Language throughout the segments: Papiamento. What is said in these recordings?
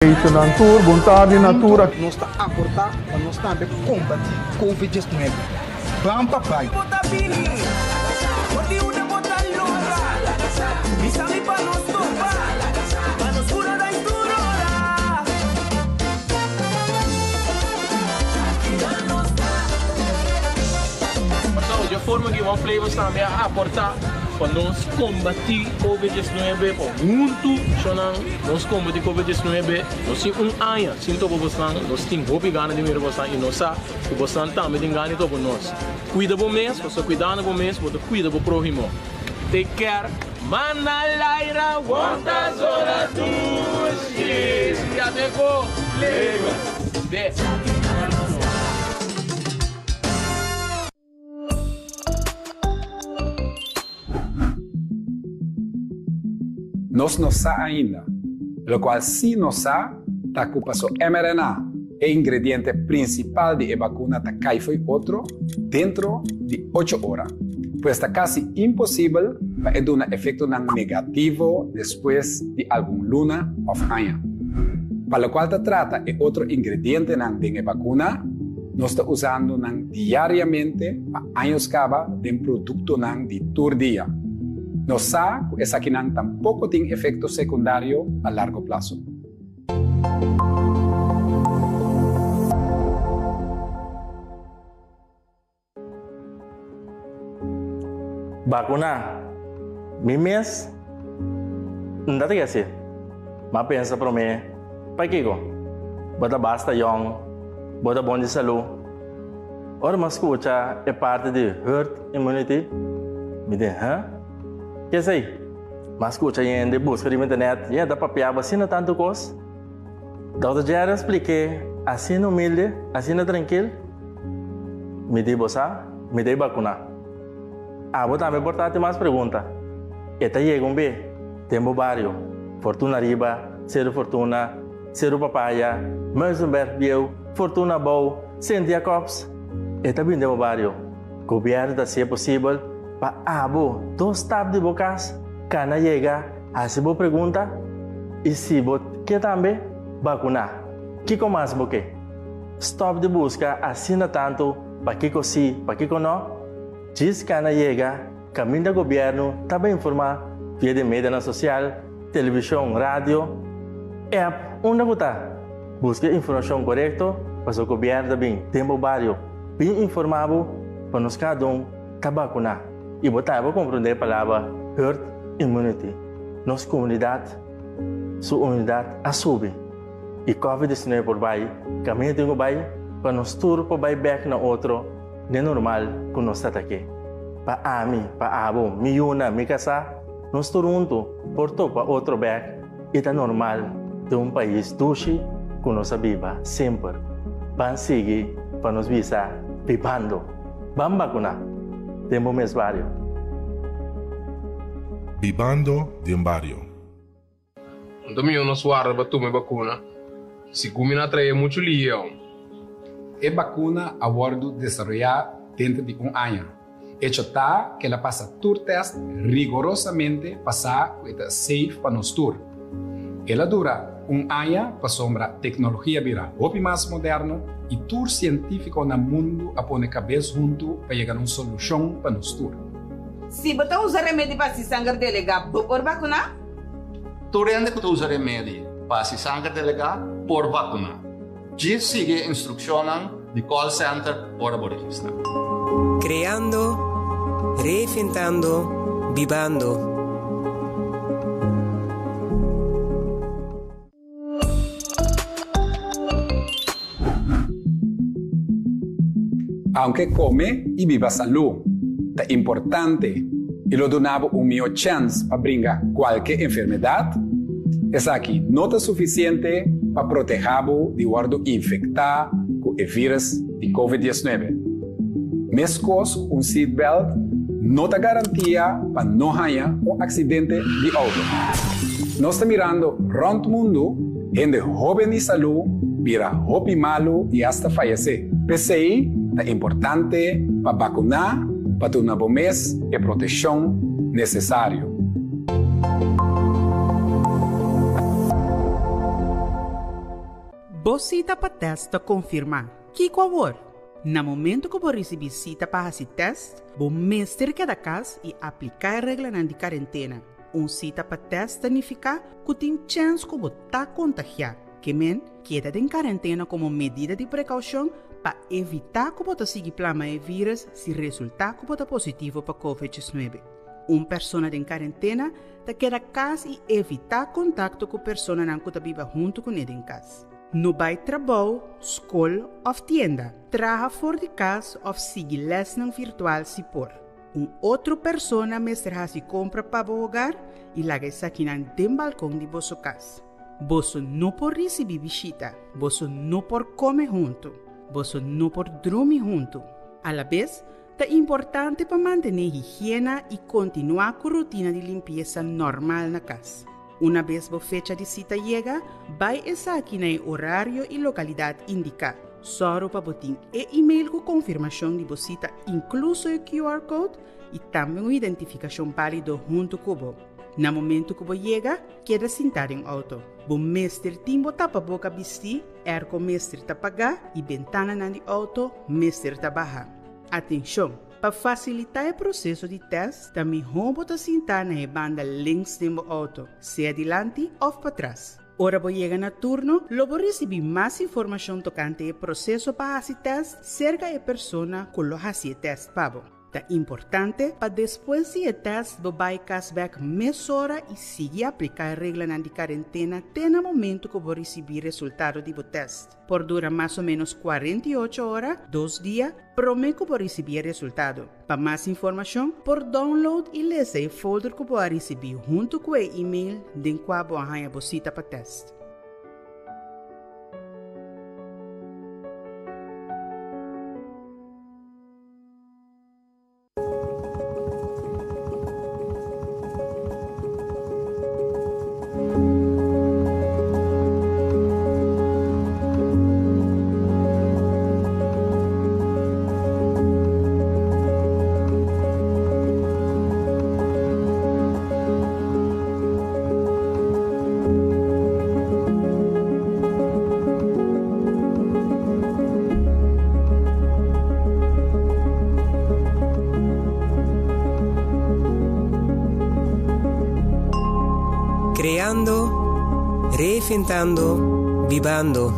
Nan tur, bon tardi na tur. Nos ta aportá pa nos tambe kombatí Covid 19. Ban pa bai! Dje forma ki One Flavors tambe a aportá pa nos kombatí Covid 19 pa huntu shownan. Nos kombatí Covid 19, nos tin un aña sin topa bosnan, nos tin hopi gana di mira bosnan i nos sa ku bosnan tambe tin gana di topa nos. Kuida bo mes, pasobra kuidando bo mes bo ta kuida bo próhimo. Take care. Manda laira wòrta zona dushi. Ya deko Lego. Nos no sa ainda. Locual sí nos sa ta cu paso mRNA, e ingrediente principal di e vacuna ta cay fo'i otro dentro di ocho ora. Pues ta casi imposibel pa e duna efectonan negativo despues di algun luna of aña. Pa locual ta trata e otro ingredientenan den e vacuna, Nos ta usando nan diariamente pa años caba den productonan di tur dia. Nos sa cu esakinan tampoco tin efecto secundario a largo plazo. Bakuná mi mes? N ta ta hasi. M'a pensa promé, Pakiko? Bo ta basta yòn, bo ta bon di salú. Ora m'a skucha e parti di herd immunity, mi di, Hë? Ke esei? M'a skucha hende buska riba internet, hende ta papiaba asina tantu kos. Dòkter Jerry a splik'é asina humilde, asina trankil, Mi di bo sa, mi ta e bakuná. Abo tambe por ta hasi mas pregunta. E ta yega un be den bo bario, Fortuna Riba, Seru Fortuna, Seru Papaya, Muizenberg Bieu, Fortuna Abou, Sint Jacobs. E ta bin den bo bario. Gobièrnu ta hasié posibel pa abo dos stap di bo kas kana yega hasi bo pregunta i si bo ke tambe bakuná. Kiko mas bo ke? Stòp di buska asina tantu pakiko si, pakiko nò. Djis kana yega kaminda gobièrnu ta bai informá via di medianan sosial, televishon, radio, app, unda ku ta. Buska e informashon korekto pasobra gobièrnu ta bin den bo bario bin informá bo pa nos kada un ta bakuná i bo ta bo komprondé e palabra herd immunity. Nos komunidat su unidat a subi. I Covid 19 por bai kaminda tin ku bai pa nos tur por bai bek na otro den normal ku nos ta ta ke. Pa ami, pa abo, mi yuna, mi kasá, nos tur huntu por topa otro bek i ta normal den un pais dushi ku nos a biba semper. Ban sigui pa nos bisa bibando. Ban bakuná den bo mes bario. Bibando den bario. Anto mihó nos warda pa tuma e bakuna, sigun mi na trae muchu lion. E bakuna a wòrdu desaroyá denter di un aña. Echo ta ku el a pasa tur tèst rigorosamente pa sa ku e ta safe pa nos tur. El a dura un aña pasobra teknologia bira hopi mas moderno i tur sientífiko na mundu a pone kabes huntu pa yega na un solushon pa nos tur. Si bo ta usa remedi pa hasi sanger delegá, bo por bakuná? Tur hende ku ta usa remedi pa hasi sanger delegá por vakuná. Djis sigui e instrukshonnan di call center ora bo registrá. Kreando, reinventando, bibando. Aunke kome i biba salú ta importante i lo duna bo un mihó chèns pa bringa kualke enfermedat, esaki no ta sufisiente pa protehá bo di wòrdu infektá ku e vírus di Covid 19. Meskos ku un seatbelt no ta garantia pa no haña un aksidente di outo. Nos ta mirando rònt mundu hende hóben di salú bira hopi malu i asta fayesé. P'esei ta importante pa bakuná pa duna bo mes e proteshon nesesario. Bo sita pa tèst ta konfirmá. Kiko awor? Na momento ku bo risibí sita pa hasi tèst, bo mester keda kas i apliká e reglanan di karentena. Un sita pa tèst ta nifiká ku tin chèns ku bo ta kontagiá. Ke men, keda den karentena komo medida di prekoushon pa evitá ku bo ta sigui plama e vírùs si resultá ku bo ta positivo pa covid 19. Un persona den karentena ta keda kas i evitá kontakto ku personanan ku ta biba huntu kuné den kas. No bai trabou, skol òf tienda. Traha for di kas òf sigui lèsnan virtual si por. Un otro persona mester hasi kompra pa bo hogar i laga esakinan den balkon di boso kas. Boso no por risibí bishita. Boso no por kome huntu. Boso no por drumi huntu. Alabes, Ta importante pa mantené higiena i kontinuá ku rutina di limpiesa normal na kas. Una bes bo fecha di sita yega, bai esaki na e orario i lokalidat indiká. Sòru pa bo tin e email ku konfirmashon di bo sita inkluso e QR code i tambe un identifikashon bálido huntu ku bo. Na momentu ku bo yega, keda sintá den outo. Bo mester tin bo tapaboka bistí, airco mester ta pagá i bentananan di outo mester ta bahá. Atenshon! Pa fasilitá e proseso di tèst, ta mihó bo ta sintá na e banda links den bo outo, sea dilanti òf patras. Ora bo yega na turno, lo bo risibí mas informashon tokante e proseso pa hasi tèst serka e persona ku lo hasi e tèst pa bo. Ta importante pa despues di e tèst bo bai kas bèk mesora i sigui apliká e reglanan di karentena te na momentu ku bo risibí resultado di bo tèst. Por dura mas o ménos 48 ora, dos dia, promé ku bo risibí e resultado. Pa mas informashon, por download i lesa e folder ku bo a risibí huntu ku e email den kua bo a haña bo sita pa tèst. Creando, reinventando, bibando.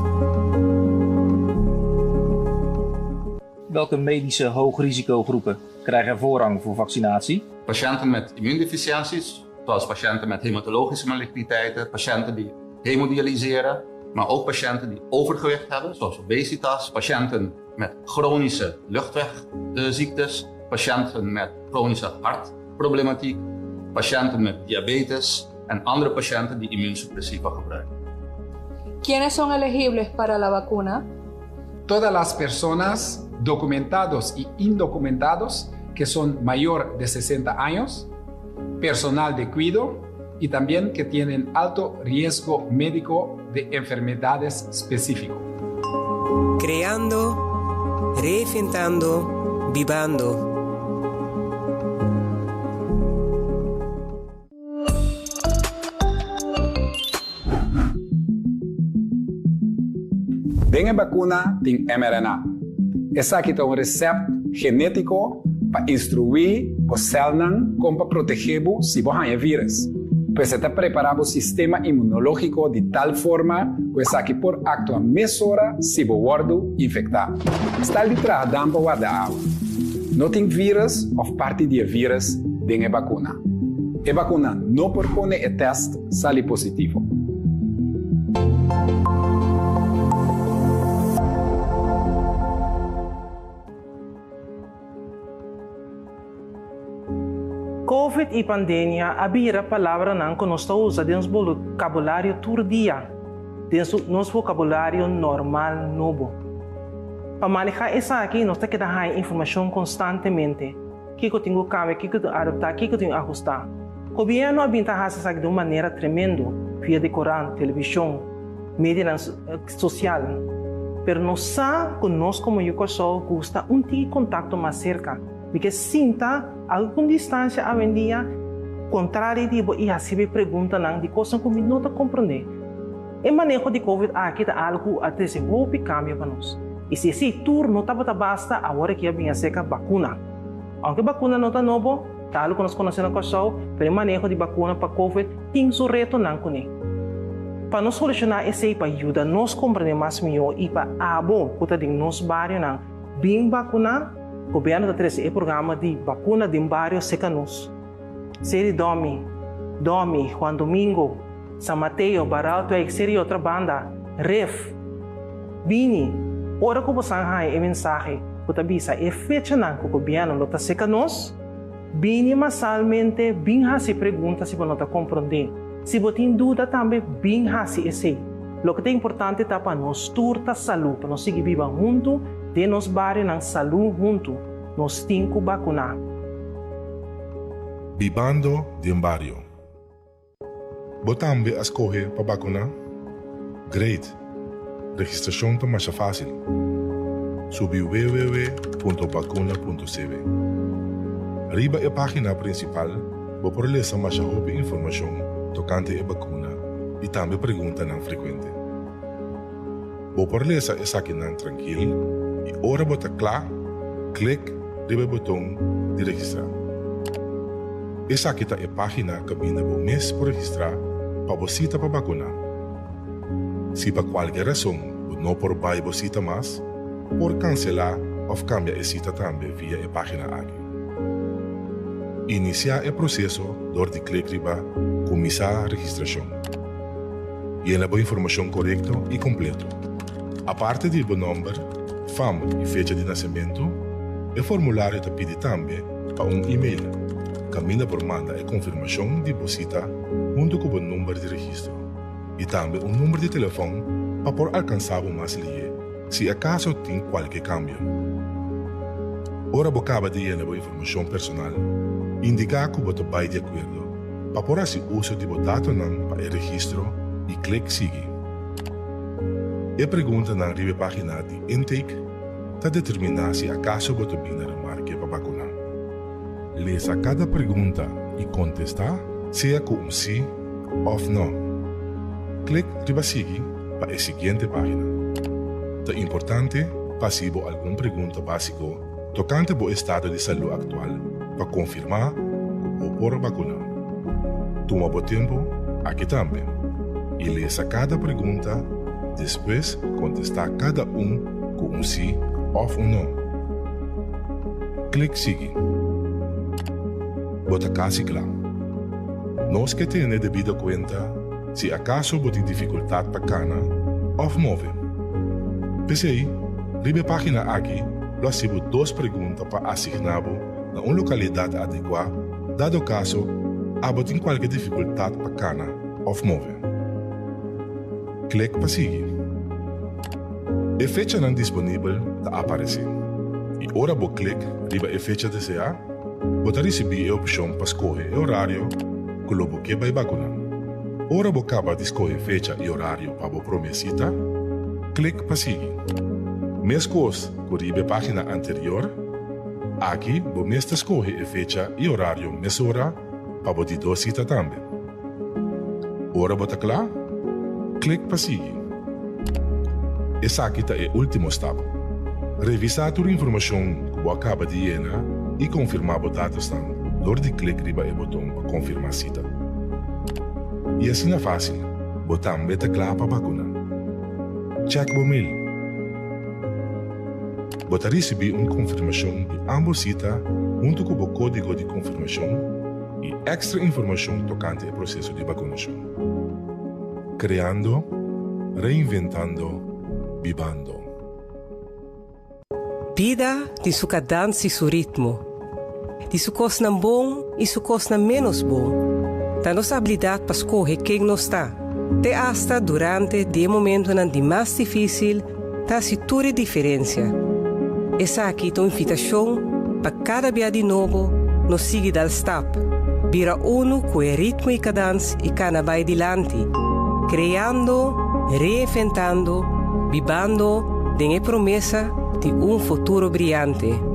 Welke medische hoogrisicogroepen krijgen voorrang voor vaccinatie? Patiënten met immuundeficiënties, zoals patiënten met hematologische maligniteiten, patiënten die hemodialyseren, maar ook patiënten die overgewicht hebben, zoals obesitas, patiënten met chronische luchtwegziektes, patiënten met chronische hartproblematiek, patiënten met diabetes en andere patiënten die immuunsuppressiva gebruiken. ¿Quiénes son elegibles para la vacuna? Todas las personas documentados y indocumentados que son mayor de 60 años, personal de cuido y también que tienen alto riesgo médico de enfermedades específico. Creando, reinventando, bibando. Den e bakuna tin mRNA. Esaki ta un resèpt genétiko pa instruí bo sèlnan kon pa protegé bo si bo haña e vírùs. Pues e ta prepará bo sistema inmunológiko di tal forma ku esaki por aktua mesora si bo wòrdu infektá. Stal di traha dam pa warda awa. No tin vírùs òf parti di e vírùs den e bakuna. E bakuna no por pone e tèst sali positivo. Covid i pandemia a bira palabranan ku nos ta usa den nos bokabulario tur dia, den nos vokabulario normal nobo. Pa manehá esaki nos ta keda haña informashon konstantemente. Kiko tin ku kambia, kiko tin adaptá, kiko tin ahustá. Gobièrnu a bin ta hasi esaki di un manera tremendo via di korant, televishon, medianan sosial. Pero nos sa ku nos komo yu Kòrsou gusta un tiki kontakto mas serka. Mi ke sinta algun distansia awendia kontrali di bo i hasi mi preguntanan di kosnan ku mi no ta komprondé. E maneho di Covid aki ta algu ku a trese hopi kambio pa nos. I si esei tur no tabata basta, awor aki a bin aserka bakuna. Ounke bakuna no ta nobo, ta algu ku nos konosé na Kòrsou, pero e maneho di bakuna pa Covid tin su retonan kuné. Pa nos solushoná esei, pa yuda nos komprendé mas mihó i pa abo ku ta den nos barionan bin bakuná, gobièrnu ta trese e programa di Bakuna den Bario serka nos. Seri Domi, Domi, Juan Domingo, San Mateo, Baraltwijk, Seri Otra Banda, Ref. Bini, ora ku bosan haña e mensahe ku ta bisa e fechanan ku gobièrnu lo ta seka nos, bini masalmente bin hasi pregunta si bo no ta komprondé. Si bo tin duda tambe bin hasi esei. Loke ta importante ta pa nos tur ta salú, pa nos sigui biba huntu den nos barionan salú huntu. Nos tin ku bakuná. Bibando den bario. Bo tambe a skohe pa bakuná? Great! Registrashon ta masha fásil. Subi www.bakuna.cw. Riba e página prinsipal bo por lesa masha hopi informashon tokante e bakuna i tambe preguntanan frekuente. Bo por lesa esakinan trankil i ora bo ta kla, klik riba e boton di registrá. Esaki ta e página kaminda bo mes por registrá pa bo sita pa bakuná. Si pa kualke rason bo no por bai bo sita mas, por kanselá òf kambia e sita tambe via e página aki. Inisiá e proseso dor di klik riba Kuminsá registrashon. Yena bo informashon korekto i kompleto. Aparte di bo nòmber, fam i fecha di nasementu, e formulario ta pidi tambe pa un e-mail kaminda por manda e konfirmashon di bo sita huntu ku bo number di registro i tambe un number di telefòn pa por alkansá bo mas lihé si akaso tin kualke kambio. Ora bo kaba di yena bo informashon personal, indiká ku bo ta bai di akuerdo. Pa por hasi uso di bo datonan pa e registro i klik Sigui. E preguntanan riba e página di intake ta determiná si akaso bo ta bin na remarke pa bakuná. Lesa kada pregunta i kontestá sea ku un sí òf nò. Klik riba Sigui pa e siguiente página. Ta importante pa hasi bo algun pregunta básiko tokante bo estado di salú aktual pa konfirmá ku bo por bakuná. Tuma bo tempu aki tambe i lesa kada pregunta, despues kontestá kada un ku un sí òf un nò. Klik Sigui. Bo ta kasi kla. Nos ke tene debido kuenta si akaso bo tin difikultat pa kana òf move. P'esei, riba e página aki lo hasi bo dos pregunta pa asigná bo na un lokalidat adekuá dado kaso abo tin kualke difikultat pa kana òf move. Klik pa sigui. E fechanan disponibel ta aparesé i ora bo klik riba e fecha deseá, bo ta risibí e opshon pa skohe e orario ku lo bo ke bai bakuná. Ora bo kaba di skohe fecha i orario pa bo promé sita, klik pa sigui. Meskos ku riba e página anterior, aki bo mes ta skohe e fecha i orario mesora pa bo di dos sita tambe. Ora bo ta kla, klik pa sigui. Esaki ta e último stap. Revisá tur informashon ku bo a kaba di yena i konfirmá bo datosnan dor di klik riba e boton pa konfirmá sita. I asina fásil, bo tambe ta kla pa bakuná. Chèk bo mail. Bo ta risibí un konfirmashon di ámbos sita huntu ku bo kódigo di konfirmashon i èkstra informashon tokante e proseso di bakunashon. Kreando, reinventando, bibando. Bida tin su kadans i su ritmo. Di su kosnan bon i su kosnan ménos bon. Ta nos abilidat pa skohe ken nos ta, te asta durante di e momentonan di mas difísil ta hasi tur e diferensia. Esaki ta un invitashon pa kada bia di nobo nos sigui dal stap, bira unu ku e ritmo i kadans i kana bai dilanti, kreando, reinventando, bibando den e promesa di un futuro briante.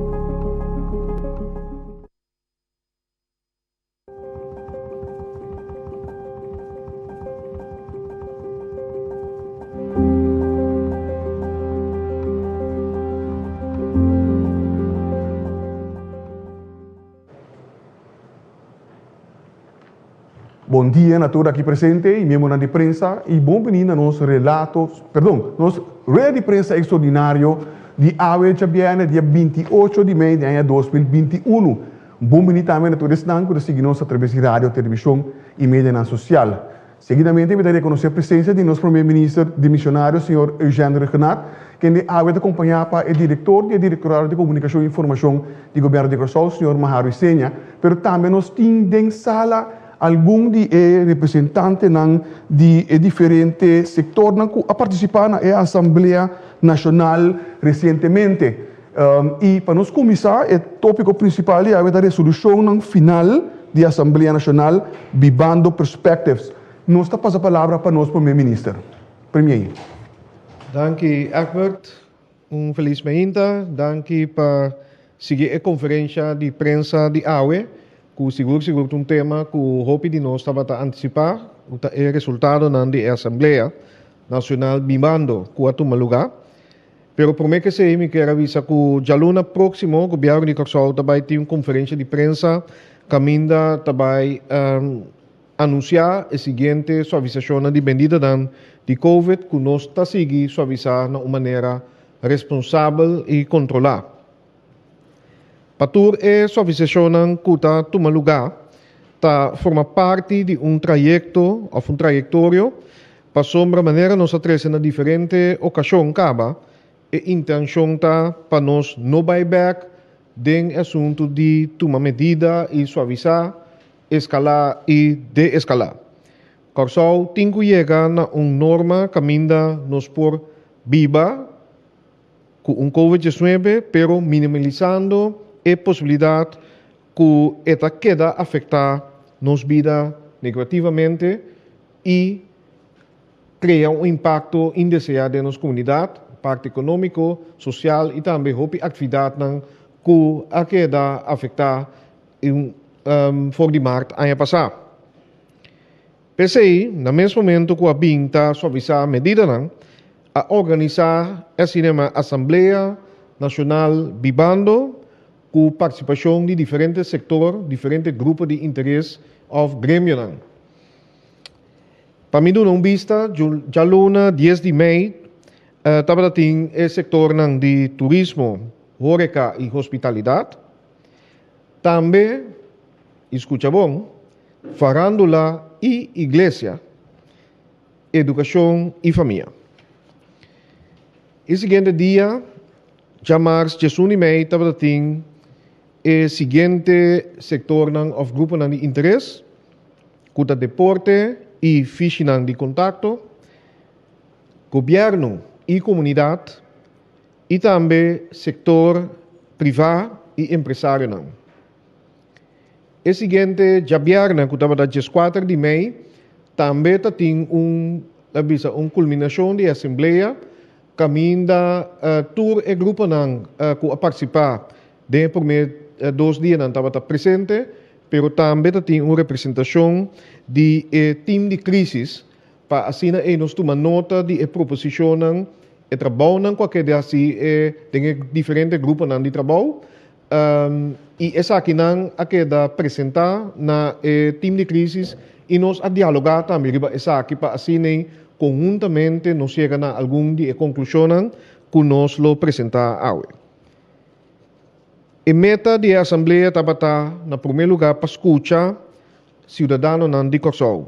Bon dia na tur aki presente y miembronan di prensa y bon bini na nos relato, perdon, nos rueda di prensa extraordinario di awe djabierne dia 28 di mei di aña 2021. Bon bini tambe na tur esnan cu ta sigui nos atraves di radio, television y medianan social. Seguidamente mi ta reconoce presencia di nos Prome Minister dimisionario señor Eugène Rhuggenaath, kende awe ta compaña pa e Director di e Directorado di Comunicacion y Informacion di Gobierno di Curaçao, señor Maharu Isenia, pero tambe nos tin den sala algun di e representantenan di e diferente sectornan cu a participa na e Asamblea Nacional recientemente. Y pa nos cuminsa, e topico principal di awe ta resolucionnan final di Asamblea Nacional Bibando Perspectives. Nos ta pasa palabra pa nos Primer Minister. Premier. Danki Egbert, un felis mainta. Danki pa sigui e conferencia di prensa di awe, cu sigur sigur ta un tema cu hopi di nos tabata anticipa, cu ta e resultadonan di e Asamblea Nacional Bibando cu a tuma luga. Pero promé ku esei mi kier a bisa ku djaluna próksimo gobièrnu di Kòrsou ta bai tin un konferensha di prensa kaminda ta bai anunsiá e siguiente suavisashonnan di medidanan di covid ku nos ta sigui suavisá na un manera responsabel i kontrolá. Pa tur e suavisashonnan ku ta tuma lugá ta forma parti di un trayekto òf un trayektorio Pasobra manera nos a trese na diferente okashon kaba, e intenshon ta pa nos no bai bèk den e asuntu di tuma medida i suavisá, eskalá i de-eskalá. Kòrsou tin ku yega na un norma kaminda nos por biba ku un Covid 19 pero minimalisando e posibilidat ku e ta keda afektá nos bida negativamente i krea un impakto indeseá den nos komunidat, parti ekonómiko, sosial i tambe hopi aktividatnan ku a keda afektá for di mart aña pasá. P'esei, na mes momento ku a bin ta suavisá medidanan, a organisá e asina yamá Asamblea Nashonal Bibando ku partisipashon di diferente sektor, diferente grupo di interes òf gremionan. Pa mi duna un bista, djaluna dies di mei tabata tin e sektornan di turismo, horeka i hospitalidat. Tambe, i skucha bon, farándula i iglesia, edukashon i famia. E siguiente dia, djamars 11 di mei tabata tin e siguiente sektornan òf gruponan di interes, ku ta deporte i fishinan di kontakto, gobièrnu i komunidat i tambe sektor privá i empresarionan. E siguiente djabièrnè ku tabata 14 di mei tambe ta tin un ta bisa un kulminashon di e asamblea kaminda tur e gruponan ku a partisipá Den e promé dos dianan tabata presente, pero tambe ta tin un representashon di e tim di krísis pa asina ei nos tuma nota di e proposishonnan, e trabounan ku a keda hasi e den e diferente gruponan di trabou i esakinan a keda presentá na e tim di krísis i nos a dialogá tambe riba esaki pa asina ei konhuntamente nos yega na algun di e konklushonnan ku nos lo presentá awe. E meta di e asamblea tabata na promé lugá pa skucha siudadanonan di Kòrsou.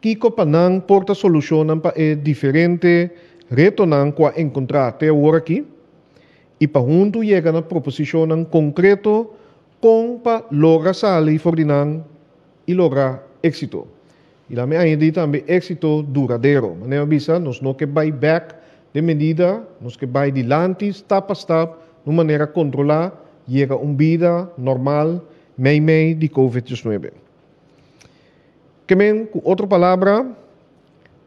Kiko pa nan por ta solushonnan pa e diferente retonan ku a enkontrá te awor aki i pa huntu yega na proposishonnan konkreto kon pa logra sali for di nan i logra éksito. I laat mi añadí tambe éksito duradero. Manera mi a bisa, nos no ke bai bèk den medida, nos ke bai dilanti stap pa stap, na un manera kontrolá, yega un bida normal meimei di Covid 19. Ke men, ku otro palabra,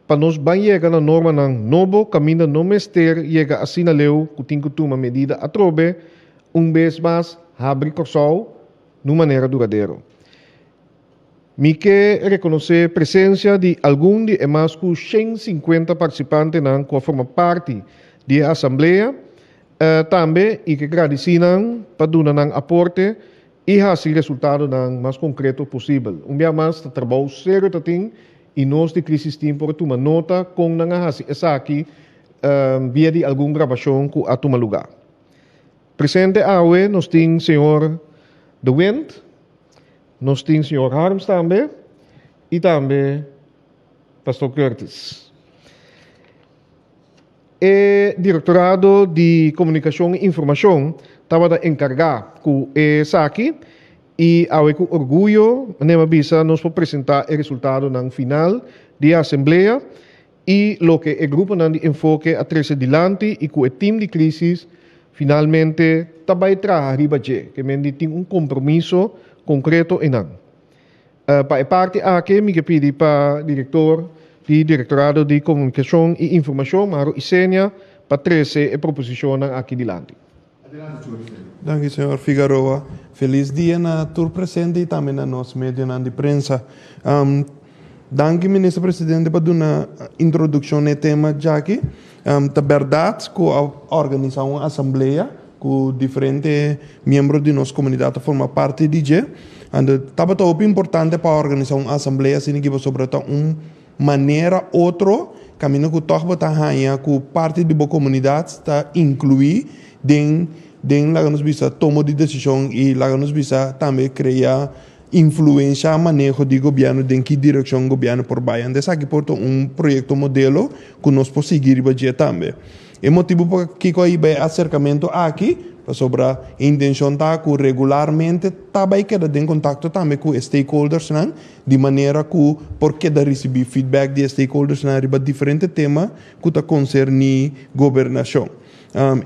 pa nos ban yega na normanan nobo kaminda no mester yega asina leu ku tin ku tuma medida atrobe, un bes mas habri Kòrsou na un manera duradero. Mi ke rekonosé presensia di algun di e mas ku 150 partisipantenan ku a forma parti di e asamblea, tambe i ke gradisí nan pa duna nan aporte i hasi resultadonan mas konkreto posibel. Un bia mas ta trabou serio ta tin i nos di Crisis Team por a tuma nota kon nan a hasi esaki via di algun grabashon ku a tuma lugá. Presente awe nos tin señor De Windt, nos tin señor Harms tambe i tambe Pastor Curtis. E Direktorado di Komunikashon i Informashon tabata enkargá ku esaki i awe ku orguyo manera mi a bisa nos por presentá e resultadonan final di e asamblea i loke e gruponan di enfoke a trese dilanti i ku e tim di krísis finalmente ta bai traha riba dje, ke men di tin un kompromiso konkreto einan. Pa e parti aki mi ke pidi pa direktor di Direktorado di Komunikashon i Informashon, Maro Isenia, pa trese e proposishonnan aki dilanti. Danki señor Figaroa. Felis dia na tur presente y tambe na nos medionan di prensa. Danki Minister Presidente pa duna introduccion na e tema djaki. Ta berdad cu a organisa un asamblea cu diferente miembro di nos comunidad ta forma parti di dje. Anto tabata hopi importante pa organisa un asamblea asina ki pasobra ta un manera otro caminda cu tog bo ta haña cu parti di bo comunidad ta inclui den den laga nos bisa tomo di decision y laga nos bisa tambe crea influencia maneho di gobierno den ki direccion gobierno por bay. Anto esaki por ta un proyecto modelo cu nos por sigui riba dje tambe. E motibu pakico a hiba e acercamento aki, pasobra e intencion ta cu regularmente ta bay keda den contacto tambe cu e stakeholdersnan, di manera cu por keda ricibi feedback di e stakeholdersnan riba diferente tema cu ta concerni gobernacion.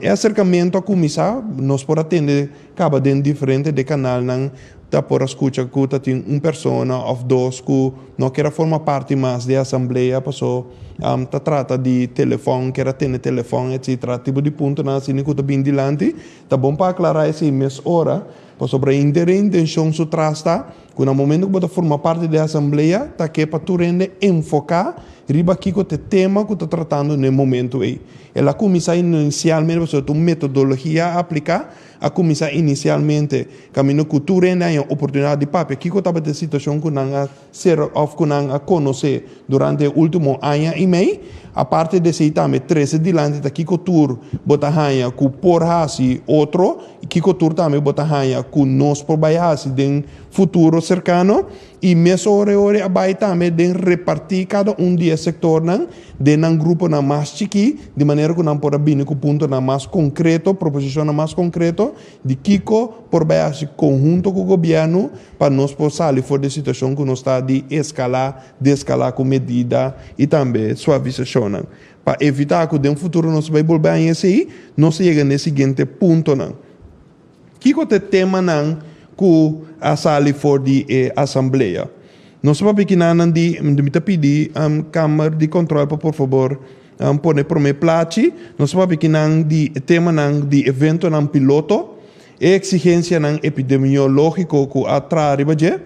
E acercamento a cuminsa, nos por a tende caba den diferente de canalnan ta por a scucha cu ta tin un persona of dos cu no kier a forma parti mas di e asamblea paso ta trata di telefon, kier a tene telefon etc. Tipo di puntonan asina cu ta bin dilanti. Ta bon pa aclara esey mes ora pasobra henter e intencion su tras ta Ku na momento ku bo ta forma parti di e asamblea ta ke pa tur hende enfoká riba kiko ta e tema ku ta tratando na e momento ei. El a kuminsá inisialmente pasobra ta un metodologia a apliká, a kuminsá inisialmente kaminda ku tur hende a haña oportunidat di papia kiko tabata e situashon ku nan a ser òf ku nan a konosé durante e último aña i mei. Aparte di esei tambe trese dilanti ta kiko tur bo ta haña ku por hasi otro i kiko tur tambe bo ta haña ku nos por bai hasi den futuro serkano. I mesora e ora a bai tambe den repartí kada un di e sektornan den nan gruponan mas chikí di manera ku nan por a bini ku puntonan mas konkreto, proposishonnan mas konkreto di kiko por bai hasi konhunto ku gobièrnu pa nos por sali for di e situashon ku nos ta di eskalá, deskalá ku medida i tambe suavisashonnan. Pa evitá ku den futuro nos bai bolbe haña esei, nos a yega na e siguiente puntonan. Kiko ta e temanan ku a sali for di e asamblea? Nos ta papia kinanan di, mi ta pidi Kamer di Kòntròl pa por fabor pone promé plachi. Nos ta papia kinan di e temanan di eventonan piloto, e eksigensianan epidemiológiko ku a traha riba dje,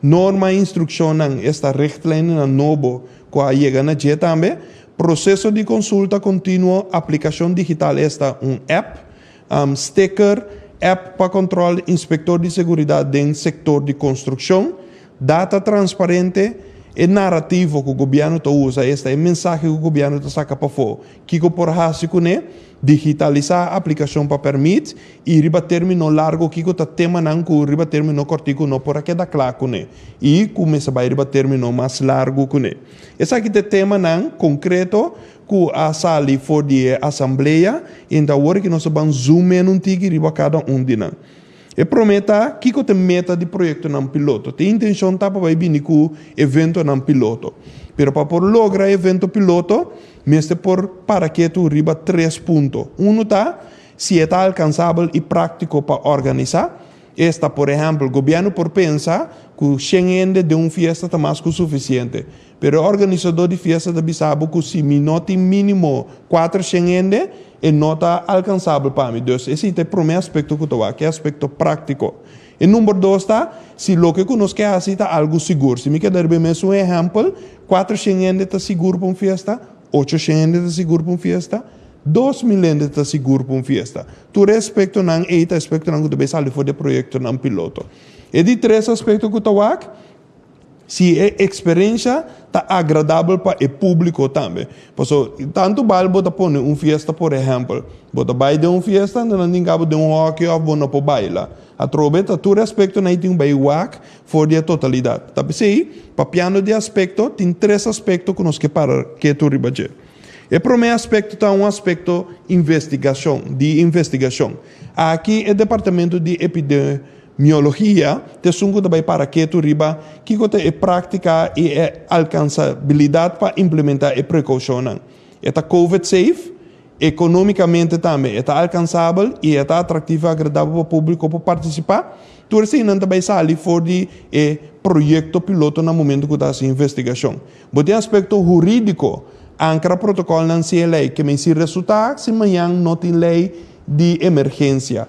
norma i instrukshonnan, esta richtlijnennan nobo ku a yega na dje tambe, proseso di konsulta kontinuo, aplikashon digital, esta un app, Sticker, app pa control inspector di seguridad den sector di construccion, data transparente, e narativo cu gobierno ta usa, esta e mensahe cu gobierno ta saca pafo, kico por haci cune, digitalisa aplicacion pa permit y riba termino largo kico ta temanan cu riba termino cortico no por a keda cla cune y cu mester bay riba termino mas largo cune. Esaki ta e temanan concreto ku a sali for di e asamblea, i ta awor ki nos a ban zoom in un tiki riba kada un di nan. E promé ta, kiko ta e meta di proyektonan piloto? Te intenshon ta pa bai bini ku eventonan piloto. Pero pa por logra evento piloto, mester por para ketu riba tres punto. Unu ta, si e ta alkansabel i práktiko pa organisá. Esta, por ehèmpel, gobièrnu por pensa ku shen hende den un fiesta ta mas ku sufisiente. Pero e organisadó di fiesta ta bisa bo ku si mi no tin mínimo kuatershen hende, e no ta alkansabel pa mi. Dus esei ta e promé aspekto ku ta wak, e aspekto práktiko. E number dos ta, si loke ku nos ke hasi ta algu sigur. Si mi keda riba e mesun ehèmpel, kuatershen hende ta sigur pa un fiesta, ochoshen hende ta sigur pa un fiesta? 2000 hende ta sigur pa un fiesta. Tur e aspektonan ei ta aspektonan ku ta bai sali for di e proyektonan piloto. E di tres aspekto ku ta wak, si e eksperensha ta agradabel pa e públiko tambe. Paso, tantu bal bo ta pone un fiesta por ehèmpel, bo ta bai den un fiesta anto nan tin kaba den un hòki òf bo no por baila. Atrobe ta tur e aspektonan ei tin ku bai wak for di e totalidat. Ta p'esei, papiando di aspekto, tin tres aspekto ku nos ke para ketu riba dje. E promé aspekto ta un aspekto investigashon, di investigashon. Aki e departamento di epidemiologia ta esun ku ta bai para ketu riba kiko ta e práktika i e alkansabilidat pa implementá e prekoushonnan. E ta covid safe? Ekonómikamente tambe e ta alkansabel i e ta atraktivo i agradabel pa públiko por partisipá. Tur eseinan ta bai sali for di e proyekto piloto na momento ku ta hasi investigashon. Bo tin aspekto hurídiko, ankra protokòlnan si e lei ke men si resultá si mañan no tin lei di emergensia.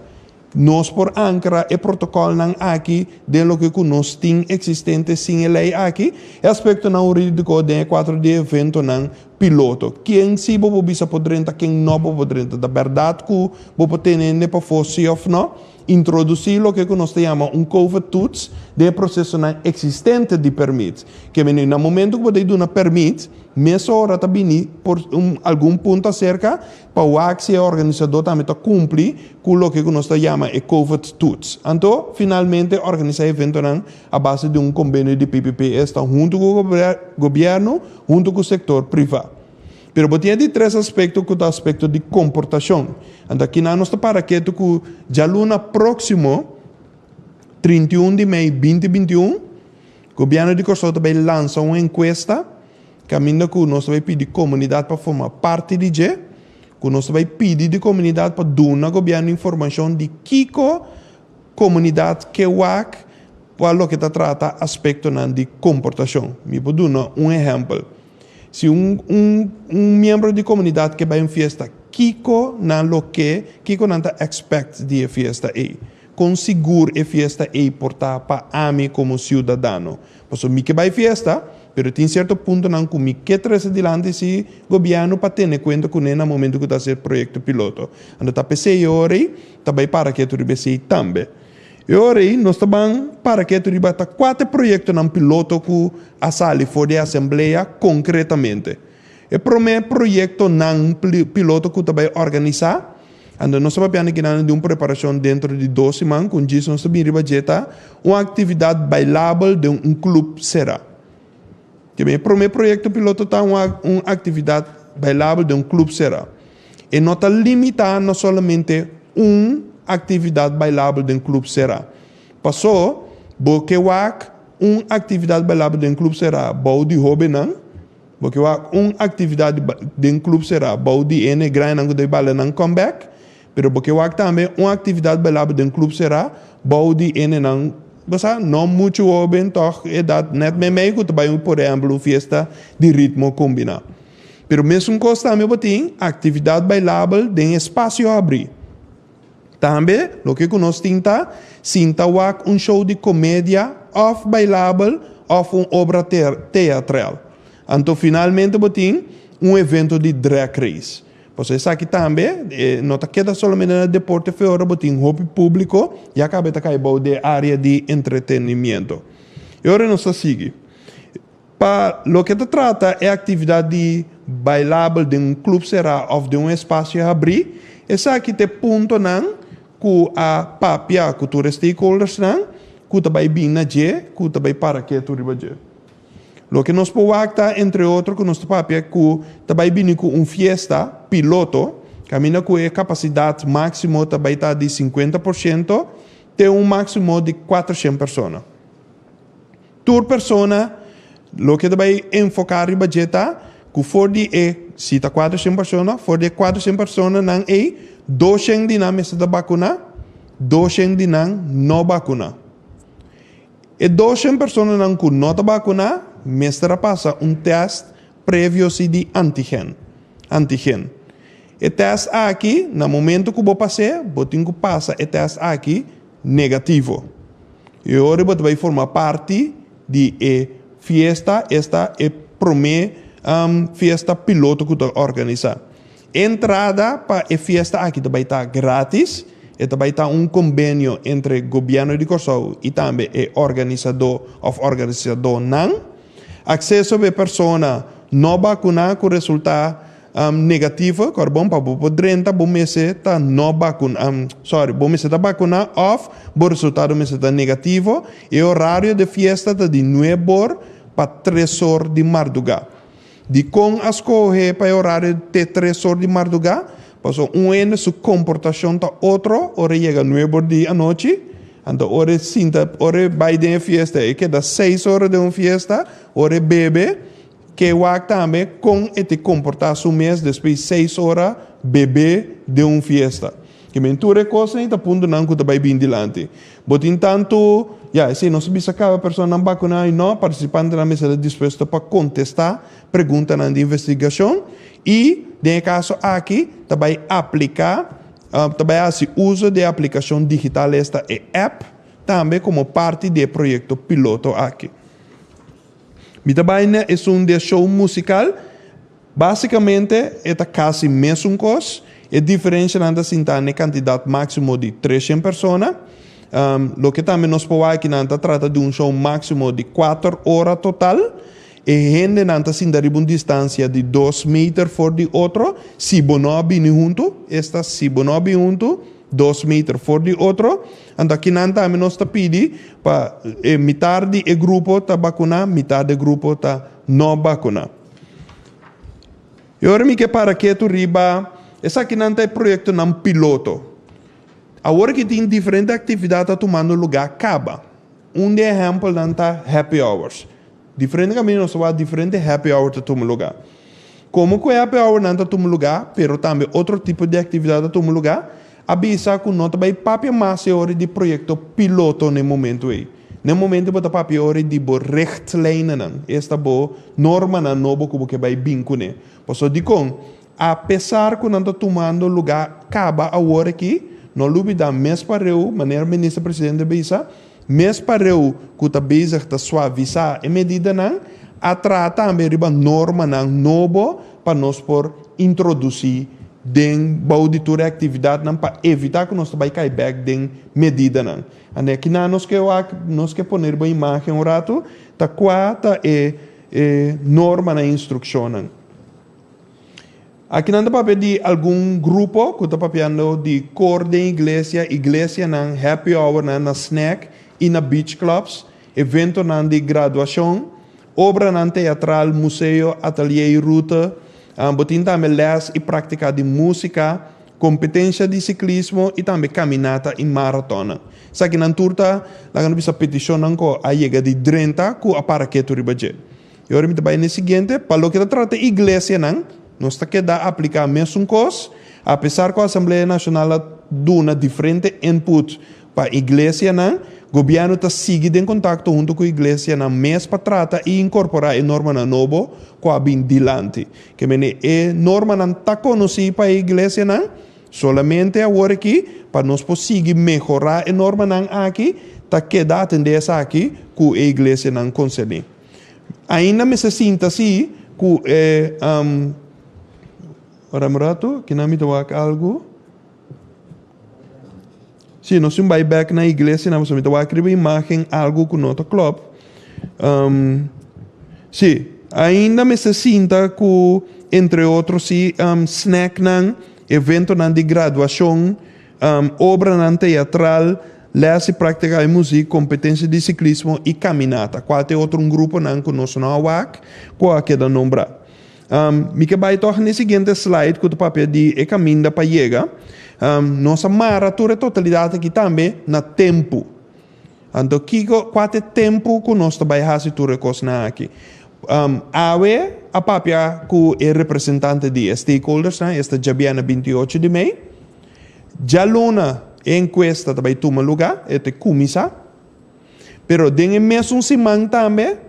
Nos por ankra e protokòlnan aki den loke ku nos tin eksistente sin e lei aki. E aspektonan hurídiko den e kuadro di eventonan piloto. Ken si bo por bisa por drenta, ken no bo por drenta. Ta bèrdat ku bo por tene hende pafó si òf no? Introdusí loke ku nos ta yama un COVID-toets den e prosesonan eksistente di pèrmit. Ke meni na momentu ku bo ta duna pèrmit, mesora ta bini por un algun punto aserka pa wak si e organisadó tambe ta kumpli ku loke ku nos ta yama e COVID-toets. Anto, finalmente organisá eventonan a base di un kombenio di PPP, esta huntu ku gobièrnu huntu ku sektor privá. Pero bo tin e di tres aspekto ku ta aspekto di komportashon. Anto akinan nos ta para ketu ku djaluna próksimo, 31 di mei 2021, Gobièrnu di Kòrsou ta bai lansa un enkuesta kaminda ku nos ta bai pidi komunidat pa forma parti di dje, ku nos ta bai pidi di komunidat pa duna gobièrnu informashon di kiko komunidat ke wak pa loke ta trata aspektonan di komportashon. Mi por duna un ehèmpel. Si un un un miembro di komunidat ke bai un fiesta, kiko nan lo ke, kiko nan ta expect di e fiesta ei? Kon sigur e fiesta ei por ta pa ami komo siudadano? Pasobra mi ke bai fiesta, pero tin sierto puntonan ku mi ke trese dilanti si gobièrnu pa tene kuenta kuné na momentu ku ta hasi e proyekto piloto. Anto ta p'esei e ora ei ta bai para ketu riba esei tambe. E ora ei nos ta ban para ketu riba ta kua ta e proyektonan piloto ku a sali for di e asamblea konkretamente. E promé proyektonan piloto ku ta bai organisá, anto nos ta papiando kinan di un preparashon dentro di dos siman ku un djis nos ta bin riba dje ta un aktividat bailabel den un klup será. E promé proyekto piloto ta un aktividat bailabel den un klup será. E no ta limitá na solamente un aktividat bailabel den klup será. Pasó, bo ke wak un aktividat bailabel den klup será bou di hóbennan, bo ke wak un aktividat den klup será bou di e negrainan ku ta baila nan comeback, pero bo ke wak tambe un aktividat bailabel den klup será bou di e nenan, bo sa, no muchu hóben tòg edat nèt meimei ku ta bai por ehèmpel un fiesta di ritmo kombiná. Pero mesun kos tambe bo tin aktividat bailabel den espasio habrí. Tambe loke ku nos tin ta sinta wak un show di komedia òf bailabel òf un obra teatral. Anto finalmente bo tin un evento di drag race. Pasobra esaki tambe no ta keda solamente na deporte feora, bo tin hopi públiko ya kaba e ta kai bou di e área di entretenimiento. E ora nos ta sigui. Pa loke ta trata e aktividat di bailabel den un klup será òf den un espasio habrí, esaki ta e puntonan ku a papia ku tur e stakeholdersnan ku ta bai bin na dje, ku ta bai para ketu riba dje. Loke nos por wak ta, entre otro, ku nos ta papia ku ta bai bini ku un fiesta piloto, kaminda ku e kapasidat máksimo ta bai ta di 50% te un máksimo di 400 persona. Tur persona loke ta bai enfoká riba dje ta ku for di e si ta kuatershen persona, for di e kuatershen personanan ei, doshen di nan mester ta bakuná, doshen di nan no bakuná. E doshen personanan ku no ta bakuná mester a pasa un tèst previo si di antigen, antigen. E tèst aki, na momento ku bo pas'é, bo tin ku pasa e tèst aki negativo. E ora bo ta bai forma parti di e fiesta, esta e promé fiesta piloto ku ta organisá. Entrada pa e fiesta aki ta bai ta gratis. E ta bai ta un kombenio entre Gobièrnu di Kòrsou i tambe e organisadó òf organisadónan. Akseso pa e persona no bakuná ku resultá negativo, kòrda bon, pa bo por drenta bo mester ta no bakuná, sorry, bo mester ta bakuná òf bo resultado mester ta negativo. E orario di e fiesta ta di nuebe or pa tres or di mardugá. Dikon a skohe pa e orario te tres or di mardugá? Pasobra un hende su komportashon ta otro ora e yega nuebe or di anochi, anto ora e sinta, ora e bai den e fiesta e keda seis ora den un fiesta, ora e bebe, ke wak tambe kon e ta komportá su mes despues di seis ora bebe den un fiesta. Ke men tur e kosnan ei ta puntonan ku ta bai bin dilanti. Bo tin tantu, ya, esei nos a bisa kaba personanan bakuná i no, partisipantenan mester ta dispuesto pa kontestá preguntanan di investigashon i den e kaso aki ta bai apliká, ta bai hasi uso di e aplikashon digital esta e app tambe komo parti di e proyekto piloto aki. Mi ta bai na esun di e show musikal. Básikamente e ta kasi mesun kos, e diferenshanan ta sintá na e kantidat máksimo di treshen persona. Loke tambe nos por wak akinan ta trata di un show máksimo di kuater ora total. E hendenan ta sinta riba un distansia di dos meter for di otro, si bo no a bini huntu, esta si bo no a bini huntu, dos meter for di otro. Anto akinan tambe nos ta pidi pa e mitar di e grupo ta bakuná, mitar di e grupo ta no bakuná. E ora mi ke para ketu riba esakinan ta e proyektonan piloto. Awor ki tin diferente aktividat ta tumando lugá kaba. Un di e ehèmpelnan ta happy hours. Diferente kaminda nos ta wak diferente happy hour ta tuma lugá. Komo ku e happy hournan ta tuma lugá, pero tambe otro tipo di aktividat ta tuma lugá, a bisa ku no ta bai papia mas e ora di proyekto piloto na e momentu ei. Na e momento bo ta papia ora di bo richtlijnennan, esta bo normanan nobo ku bo ke bai bin kuné. Pasobra dikon? Apesar ku nan ta tumando lugá kaba awor aki, no lubidá mes pareu, manera Minister Presidente bisa, mes pareu ku ta bezig ta suavisá e medidanan, a traha tambe riba normanan nobo pa nos por introdusí den bou di tur e aktividatnan pa evitá ku nos ta bai kai bèk den medidanan. Ande akinan nos ke wak, nos ke pone riba imágen un ratu, ta kua ta e e normanan e instrukshonnan. Akinan ta papia di algun grupo ku ta papiando di kor den iglesia, iglesianan, happy hournan na snack i na beach clubs, eventonan di graduashon, obranan teatral, museo, atelier i ruta. Bo tin tambe lès i práktika di músika, kompetensha di siklismo i tambe kaminata i maratonnan. Esakinan tur ta, laga nos bisa, petishonnan ku a yega di drenta ku a para ketu riba dje. I ora mi ta bai na e siguiente, pa loke ta trata iglesianan, nos ta keda apliká mesun kos, apesar ku Asamblea Nashonal a duna diferente input pa iglesianan, gobièrnu ta sigui den kontakto huntu ku iglesianan mes pa trata i inkorporá e normanan nobo ku a bin dilanti. Ke mene e normanan ta konosí pa e iglesianan, solamente awor aki pa nos por sigui mehorá e normanan aki, ta keda atendé esaki ku e iglesianan konserní. Ainda mester sinta si ku e um ora un ratu kinan mi ta wak algu. Si nos tin bai bek na iglesianan pasobra mi ta wak riba imagen algu ku no ta klòp. Um si ainda mester sinta ku entre otro si um snacknan, eventonan di graduashon. Obranan teatral, les i práktika di muzik, kompetensia di siklismo i kaminata. Kual ta e otro un gruponan ku nos no a wak ku a keda nombrá? Mi ke bai tòg na e siguiente slide ku ta papia di e kaminda pa yega. Nos a mara tur e totalidat aki tambe na tempu. Anto kiko, kua ta e tempu ku nos ta bai hasi tur e kosnan aki? Awe a papia ku e representante di e stakeholdersnan, esta djabièrnè 28 di mei. Djaluna e enkuesta ta bai tuma lugá, e ta kuminsá. Pero den e mesun siman tambe,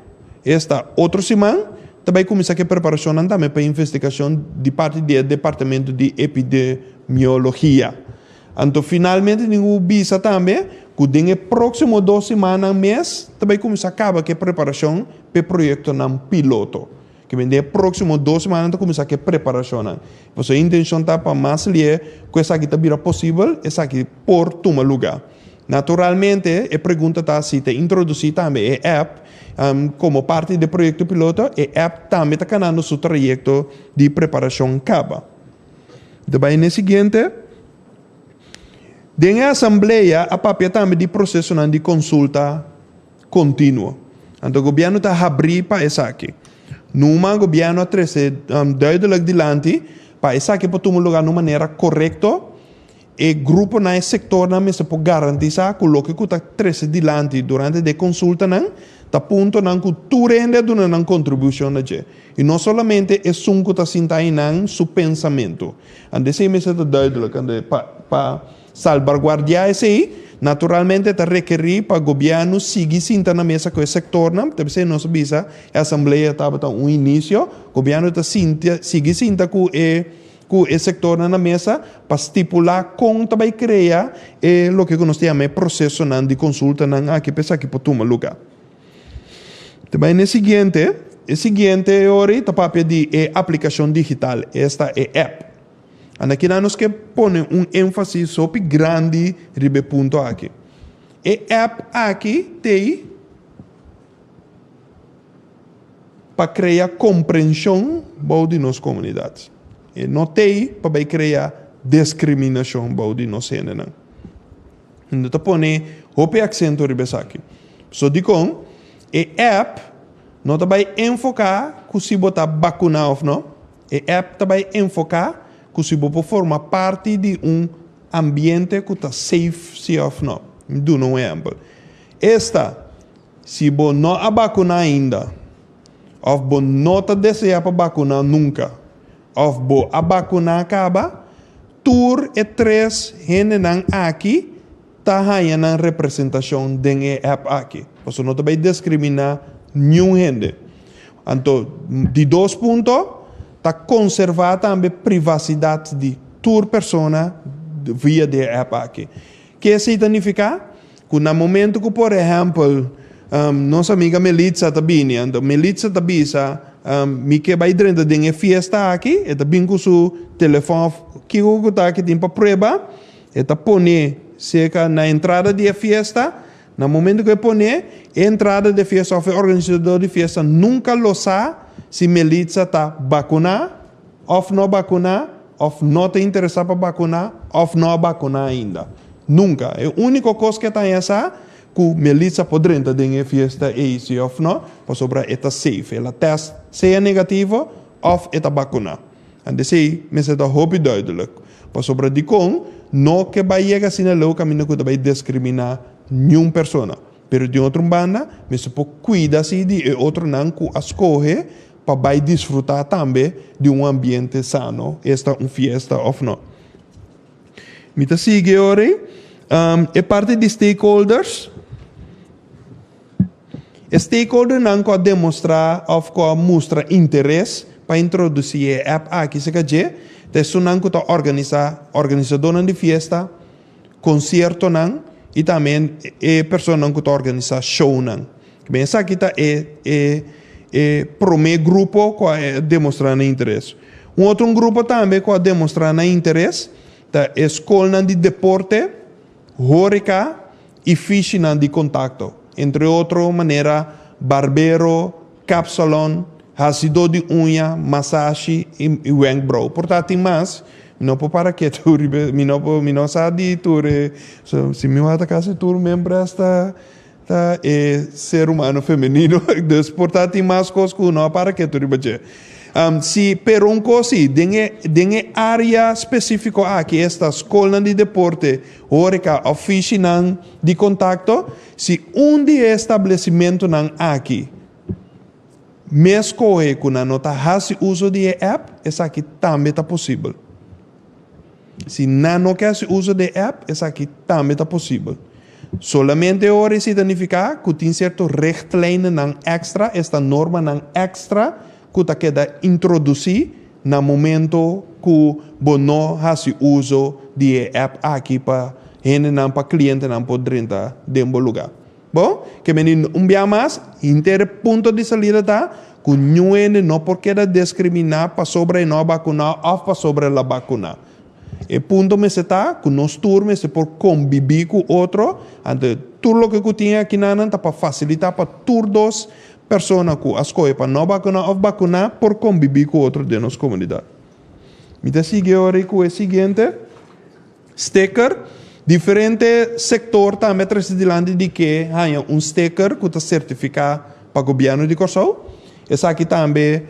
esta otro siman, ta bai kuminsá ku e preparashonnan tambe pa e investigashon di parti di e departamento di epidemiologia. Anto finalmente tin ku bisa tambe ku den e próksimo dos simannan mes ta bai kuminsá kaba ku e preparashon pa e proyektonan piloto. Ke men den e próksimo dos simannan ta kuminsá ku e preparashonnan. Pasobra e intenshon ta pa mas lié ku esaki ta bira posibel, esaki por tuma lugá. Naturalmente, e pregunta ta si ta introdusí tambe e app komo parti di e proyekto piloto. E app tambe ta kanando su trayekto di preparashon kaba. Ta bai n'e siguiente. Den e asamblea a papia tambe di prosesonan di konsulta kontinuo. Anto gobièrnu ta habrí pa esaki. Numa gobièrnu a trese duidelijk dilanti pa esaki por tuma lugá na un manera korekto. E gruponan, e sektornan mester por garantisá ku loke ku ta trese dilanti durante di e konsultanan ta puntonan ku tur hende a duna nan kontribushon na dje, i no solamente esun ku ta sinta einan su pensamentu. Anto esei mester ta duidelik. Anto pa pa salbarguardiá esei, naturalmente ta rekerí pa gobièrnu sigui sinta na mesa ku e sektornan, ta p'esei nos a bisa e asamblea tabata un inisio, gobièrnu ta sinta sigui sinta ku e ku e sektornan na mesa pa stipulá kon ta bai krea e loke ku nos ta yama e prosesonan di konsultanan aki pa esaki por tuma lugá. Ta bai na e siguiente, e siguiente e ora ei ta papia di e aplikashon digital, esta e app. Anda kinan nos ke pone un énfasis hopi grandi riba e punto aki. E app aki t'ei. Pa krea komprenshon bou di nos komunidat. E no t'ei pa bai krea deskriminashon bou di nos hendenan. No ta pone hopi aksento riba esaki. So dikon e app no ta bai enfoká ku si bo ta bakuná òf no. E app ta bai enfoká ku si bo por forma parti di un ambiente ku ta safe si òf no. Mi duna un ehèmpel. Esta. Si bo no a bakuná ainda, òf bo no ta deseá pa bakuná nunka, òf bo a bakuná kaba, tur e tres hendenan aki ta haña nan representashon den e app aki. Pasobra no ta bai diskriminá niun hende. Anto, di dos punto, ta konservá tambe privasidat di tur persona via di e app aki. Ke esei ta nifiká? Ku na momentu ku por ehèmpel nos amiga Melitza ta bini, anto Melitza ta bisa, Mi ke bai drenta den e fiesta aki, e ta bin ku su telefòn òf kiko ku ta ki tin pa prueba, e ta pone serka na entrada di e fiesta, na momentu ku e pone, e entrada di e fiesta òf e organisadó di fiesta nunka lo sa si Melitza ta bakuná òf no bakuná, Of no ta interesá pa bakuná of no a bakuná ainda. Nunka. E úniko kos ku e ta haña sa ku Melissa por drenta den e fiesta ei si of no, pasobra e ta safe. El a tèst sea negativo of e ta bakuná. Anto esei mester ta hopi duidelik. Pasobra dikon no ke bai yega asina leu kaminda ku ta bai diskriminá niun persona. Pero di otro banda mester por kuida si di e otronan ku a skohe pa bai disfrutá tambe di un ambiente sano, esta un fiesta òf no. Mi ta sigui ora ei. E parti di stakeholders, e stakeholdernan ku a demostrá òf ku a mustra interes pa introdusí e app aki serka dje, ta esunnan ku ta organisá, organisadónan di fiesta, konsiertonan i tambe e personanan ku ta organisá shownan. Ben esaki ta e e e promé grupo ku a demostrá nan interes. Un otro un grupo tambe ku a demostrá nan interes ta e skolnan di deporte, hóreka i fishinan di kontakto, entre otro manera barbero, kapsalon, hasidó di uña, masashi i wenkbrou. Por ta tin mas, mi no por para ketu riba, mi no por, mi no sa di tur e, si mi wak ta kasi tur membres ta. Ta e ser humano femenino, dus por ta tin mas kos ku no a para ketu riba dje. Si, pero un kos si, den e den e área spesífiko aki, esta skolnan di deporte, hóreka òf fishinan di kontakto, si un di e establesimentunan aki mes kohe ku nan no ta hasi uso di e app, esaki tambe ta posibel. Si nan no ke hasi uso di e app, esaki tambe ta posibel. Solamente e ora esei ta nifiká ku tin sierto richtlijnennan èkstra, esta normanan èkstra ku ta keda introdusí na momento ku bo no hasi uso di e app aki pa hendenan, pa klientenan por drenta den bo lugá. Bo ke meni un bia mas, henter e punto di salida ta ku niun hende no por keda deskriminá pasobra e no a bakuná òf pasobra el a bakuná. E punto mester ta ku nos tur mester por kombibí ku otro, anto tur loke ku tin akinanan ta pa fasilitá pa tur dos persona ku a skohe pa no bakuná òf bakuná por kombibí ku otro den nos komunidat. Mi ta sigui ora ku e siguiente sticker. Diferente sektor tambe a trese dilanti di ke haña un sticker ku ta sertifiká pa gobièrnu di Kòrsou. Esaki tambe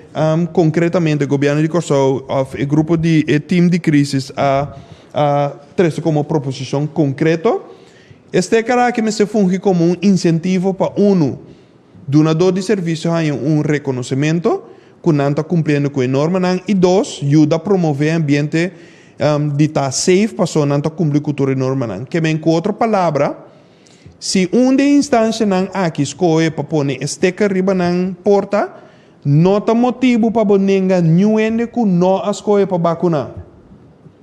konkretamente gobièrnu di Kòrsou òf e grupo di e tim di krísis a a trese komo proposishon konkreto. E sticker aki mester fungi komo un insentivo pa unu dunadó di servisio haña un rekonosementu ku nan ta kumpliendo ku e normanan i dos, yuda promové ambiente di ta safe paso nan ta kumpli ku tur e normanan. Ke men ku otro palabra, si un di e instanshanan aki skohe pa pone e sticker riba nan porta, no ta motibu pa bo nenga niun hende ku no a skohe pa bakuná.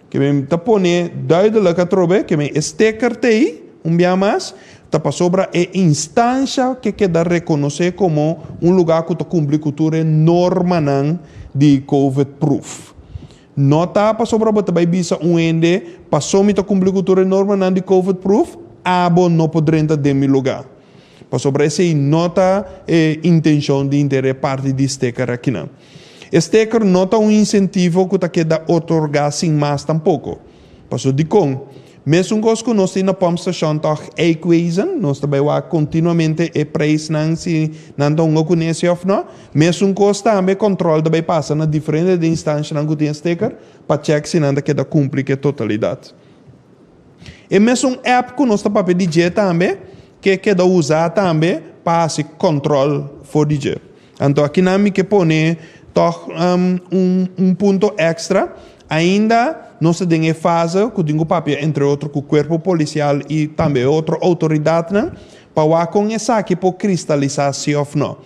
Ke men ta pone duidelijk atrobe, ke men e sticker t'ei, un bia mas, ta pasobra e instansha ke keda rekonosé komo un lugá ku ta kumpli ku tur e normanan di covid proof. No ta pasobra bo ta bai bisa un hende, Paso mi ta kumpli ku tur e normanan di covid proof, abo no por drenta den mi lugá. Pasobra esei no ta e intenshon di henter e parti di steker akinan. E steker no ta un insentivo ku ta keda otorgá sin mas tampoko. Paso dikon? Mesun kos ku nos tin na pòmpstashon tòg Eikwezen, nos ta bai wak kontinuamente e preisnan si nan ta hunga ku nesi òf no. Mesun kos tambe kòntròl ta bai pasa na diferente di instanshanan ku tin e steker pa chèk si nan ta keda kumpli ku e totalidat. E mesun app ku nos ta papia di dje tambe ke keda usá tambe pa hasi kòntròl for di dje. Anto akinan mi ke pone tòg un punto èkstra. Ainda nos ta den e fase ku tin ku papia entre otro ku kuerpo polisial i tambe e otro outoridatnan pa wak kon esaki por kristalisá si òf nò.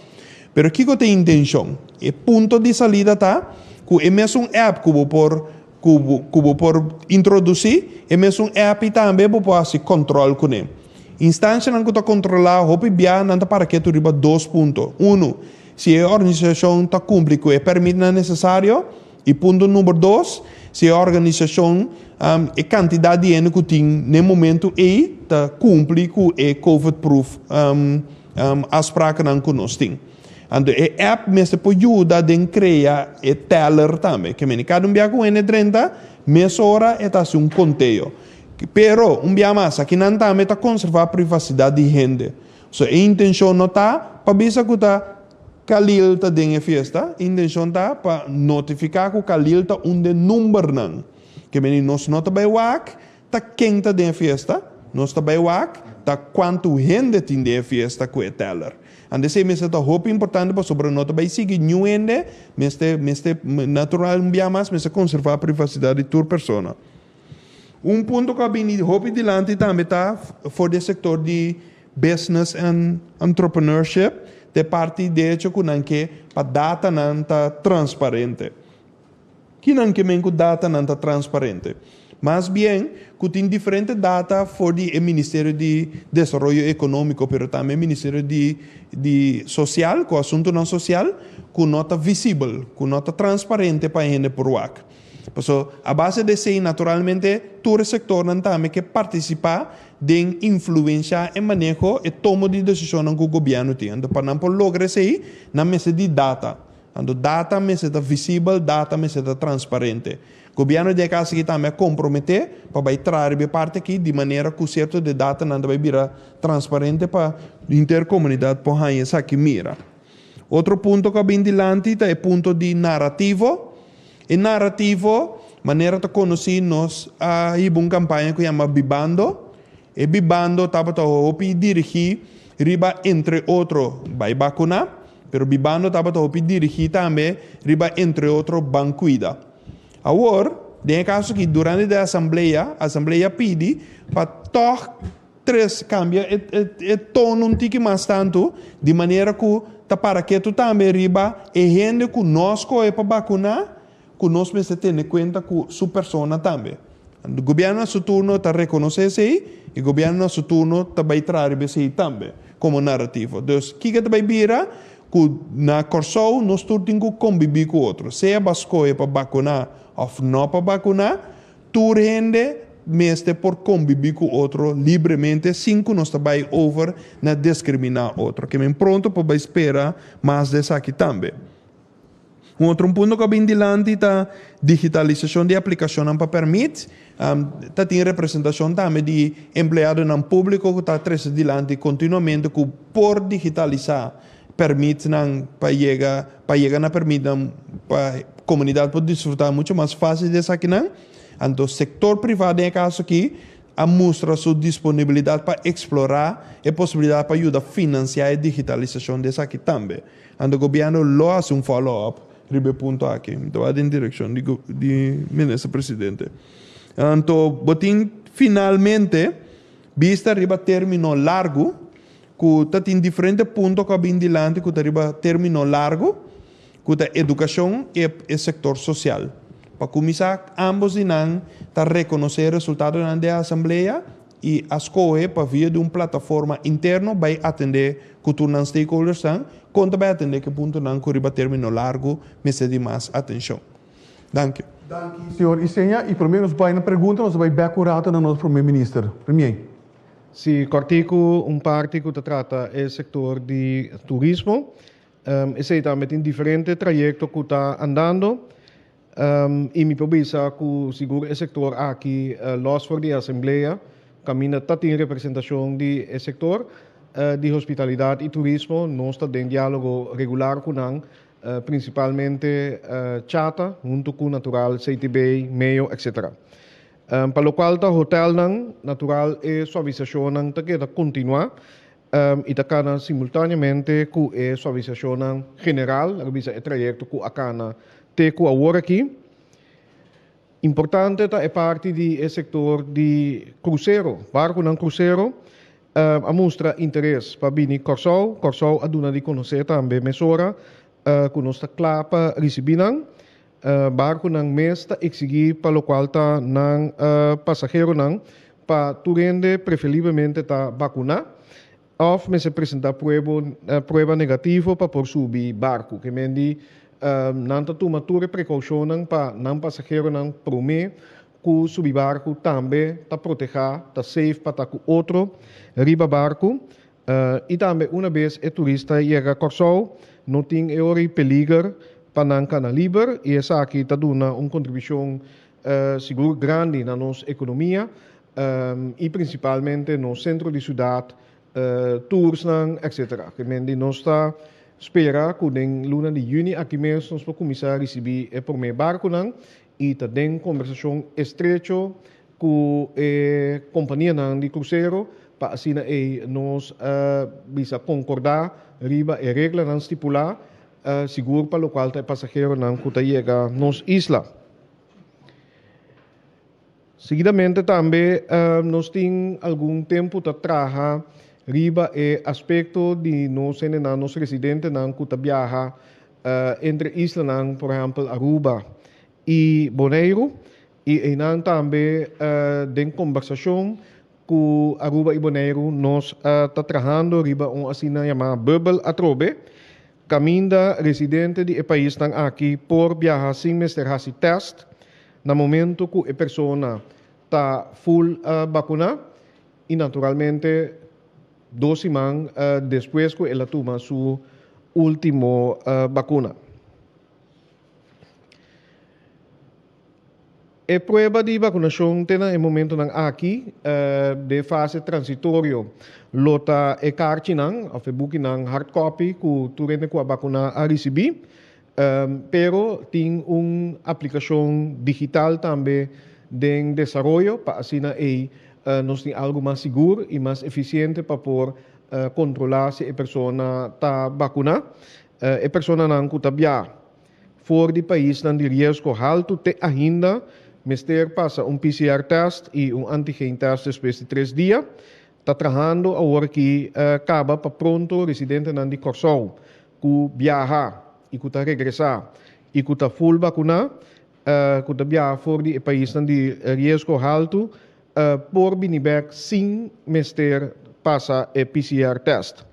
Pero kiko ta e intenshon? E punto di salida ta ku e mesun app ku bo por ku bo por introdusí, e mesun app i tambe bo por hasi kòntròl kuné. Instanshanan ku ta kontrolá hopi bia nan ta para ketu riba dos punto. Unu, si e organisashon ta kumpli ku e pèrmitnan nesesario. I punto number dos, si e organisashon, e kantidat di hende ku tin n'e momentu ei ta kumpli ku e covid-proof afsprakennan ku nos tin. Anto e app mester por yuda den krea e teller tambe. Ke meni kada un bia ku hende drenta, mesora e ta hasi un konteo. Pero, un bia mas, akinan tambe ta konservá privasidat di hende. So, e intenshon no ta pa bisa ku ta Khalil ta den e fiesta, e intenshon ta pa notifiká ku Khalil ta un den numbernan. Ke meni nos no ta bai wak ta ken ta den e fiesta, nos ta bai wak ta kuantu hende tin den e fiesta ku e teller. Anto esei mester ta hopi importante pasobra no ta bai sigui niun hende, mester mester natural un bia mas mester konservá privasidat di tur persona. Un punto ku a bini hopi dilanti tambe ta for di e sektor di business and entrepreneurship, ta e parti de echo ku nan ke pa datanan ta transparente. Ki nan ke men ku datanan ta transparente? Mas bien ku tin diferente data for di e Ministerio di Desaroyo Ekonómiko pero tambe e Ministerio di di Sosial ku asuntunan sosial ku no ta visibel, ku no ta transparente pa e hende por wak. Paso a base di esei naturalmente tur e sektornan tambe ke partisipá den influenshá e maneho, e tomo di desishonnan ku gobièrnu tin. Anto pa nan por logra esei nan mester di data. Anto data mester ta visibel, data mester ta transparente. Gobièrnu di e kas aki tambe a komprometé pa bai traha riba e parti aki di manera ku sierto di e datanan ta bai bira transparente pa henter komunidat por haña esaki mira. Otro punto ku a bin dilanti ta e punto di narativo. E narativo, manera ta konosí, nos a hiba un kampaña ku yama Bibando. E Bibando tabata hopi dirigí riba entre otro bai bakuná, pero Bibando tabata hopi dirigí tambe riba entre otro ban kuida. Awor, den e kaso aki, durante di e asamblea, asamblea pidi pa tòg Tres, kambia e e tono un tiki mas tantu, di manera ku ta para ketu tambe riba e hende ku no a skohe pa bakuná, ku nos mester tene kuenta ku su persona tambe. Gobièrnu na su turno ta rekonosé esei i gobièrnu na su turno ta bai traha riba esei tambe komo narativo. Dus, kiko ta bai bira? ku na Kòrsou nos tur tin ku kombibí ku otro. Sea bo a skohe pa bakuná òf no pa bakuná, tur hende mester por kombibí ku otro libremente sin ku nos ta bai over na deskriminá otro. Ke men pronto por bai spera mas di esaki tambe. Un otro un punto ku a bin dilanti ta digitalisashon di aplikashonnan pa pèrmit. Ta tin representashon tambe di empleadonan públiko ku ta trese dilanti kontinuamente ku por digitalisá pèrmitnan pa yega pa yega na pèrmitnan pa komunidat por disfrutá muchu mas fásil di esakinan. Anto sektor privá den e kaso aki a mustra su disponibilidat pa eksplorá e posibilidat pa yuda finansiá e digitalisashon di esaki tambe. Anto gobièrnu lo hasi un follow up riba e punto aki. Mi ta bai den direkshon di di minister presidente. Anto bo tin finalmente bista riba término largu ku ta tin diferente punto ku a bin dilanti ku ta riba término largu ku ta edukashon i e sektor sosial. Pa kuminsá ámbos di nan ta rekonosé e resultadonan di e asamblea i a skohe pa via di un plataforma interno bai atendé ku tur nan stakeholdersnan, kon ta bai atendé ku e puntonan ku riba término largu mester di mas atenshon. Danki. Danki, señor Iseña. I promé nos bai na pregunta, nos ta bai bèk un rato na nos promé minister. Premier. Si, kòrtiku un parti ku ta trata e sektor di turismo. Esei tambe tin diferente trayekto ku ta andando. I mi por bisa ku sigur e sektor aki los for di e asamblea kaminda ta tin representashon di e sektor di hospitalidat i turismo. Nos ta den diálogo regular ku nan, prinsipalmente Chata huntu ku natural CTB, Meo etc. Pa lokual ta hotelnan, natural e suavisashonnan ta keda kontinuá i ta kana simultáneamente ku e suavisashonnan general, laga bisa e trayekto ku a kana te ku awor aki. Importante ta e parti di e sektor di krusero, barkunan krusero a mustra interes pa bini Kòrsou. Kòrsou a duna di konosé tambe mesora ku nos ta kla pa risibí nan. Barkunan mes ta eksigí pa lokual ta nan pasaheronan pa tur hende preferiblemente ta bakuná òf mester presentá prueba negativo pa por subi barku. Ke men di nan ta tuma tur e prekoushonnan pa nan pasaheronan promé ku subi barku tambe ta protehá, ta safe pa ta ku otro riba barku. I tambe una bes e turista yega Kòrsou no tin e ora i peliger pa nan kana liber i esaki ta duna un kontribushon sigur grandi na nos ekonomia i prinsipalmente nos sentro di siudat, toursnan etcetera. Ke men di nos ta spera ku den luna di yüni aki mes nos por kuminsá risibí e promé barkunan i ta den kombersashon estrecho ku e kompanianan di krusero pa asina ei nos bisa konkordá riba e reglanan stipulá sigur pa lokual ta e pasaheronan ku ta yega nos isla. Seguidamente tambe nos tin algun tempu ta traha riba e aspekto di nos hendenan, nos residentenan ku ta biaha entre islanan, por ehèmpel Aruba i Boneiru. I einan tambe den kombersashon ku Aruba i Boneiru nos ta trahando riba un asina yamá bubbel atrobe, kaminda residente di e paisnan aki por biaha sin mester hasi tèst na momento ku e persona ta ful bakuná i naturalmente dos siman despues ku el a tuma su último bakuna. E prueba di vakunashon te na e momentonan aki den fase transitorio lo ta e karchinan òf e bukinan hard copy ku tur hende ku a bakuná a risibí. Pero tin un aplikashon digital tambe den desaroyo pa asina ei nos tin algu mas sigur i mas efisiente pa por kontrolá si e persona ta bakuná. E personanan ku ta bia for di paisnan di riesgo haltu te ainda mester pasa un PCR test i un antigen test despues di tres dia. Ta trahando awor aki kaba pa pronto residentenan di Kòrsou ku biaha i ku ta regresá i ku ta ful bakuná ku ta biaha for di e paisnan di riesgo haltu por bini bèk sin mester pasa e PCR test.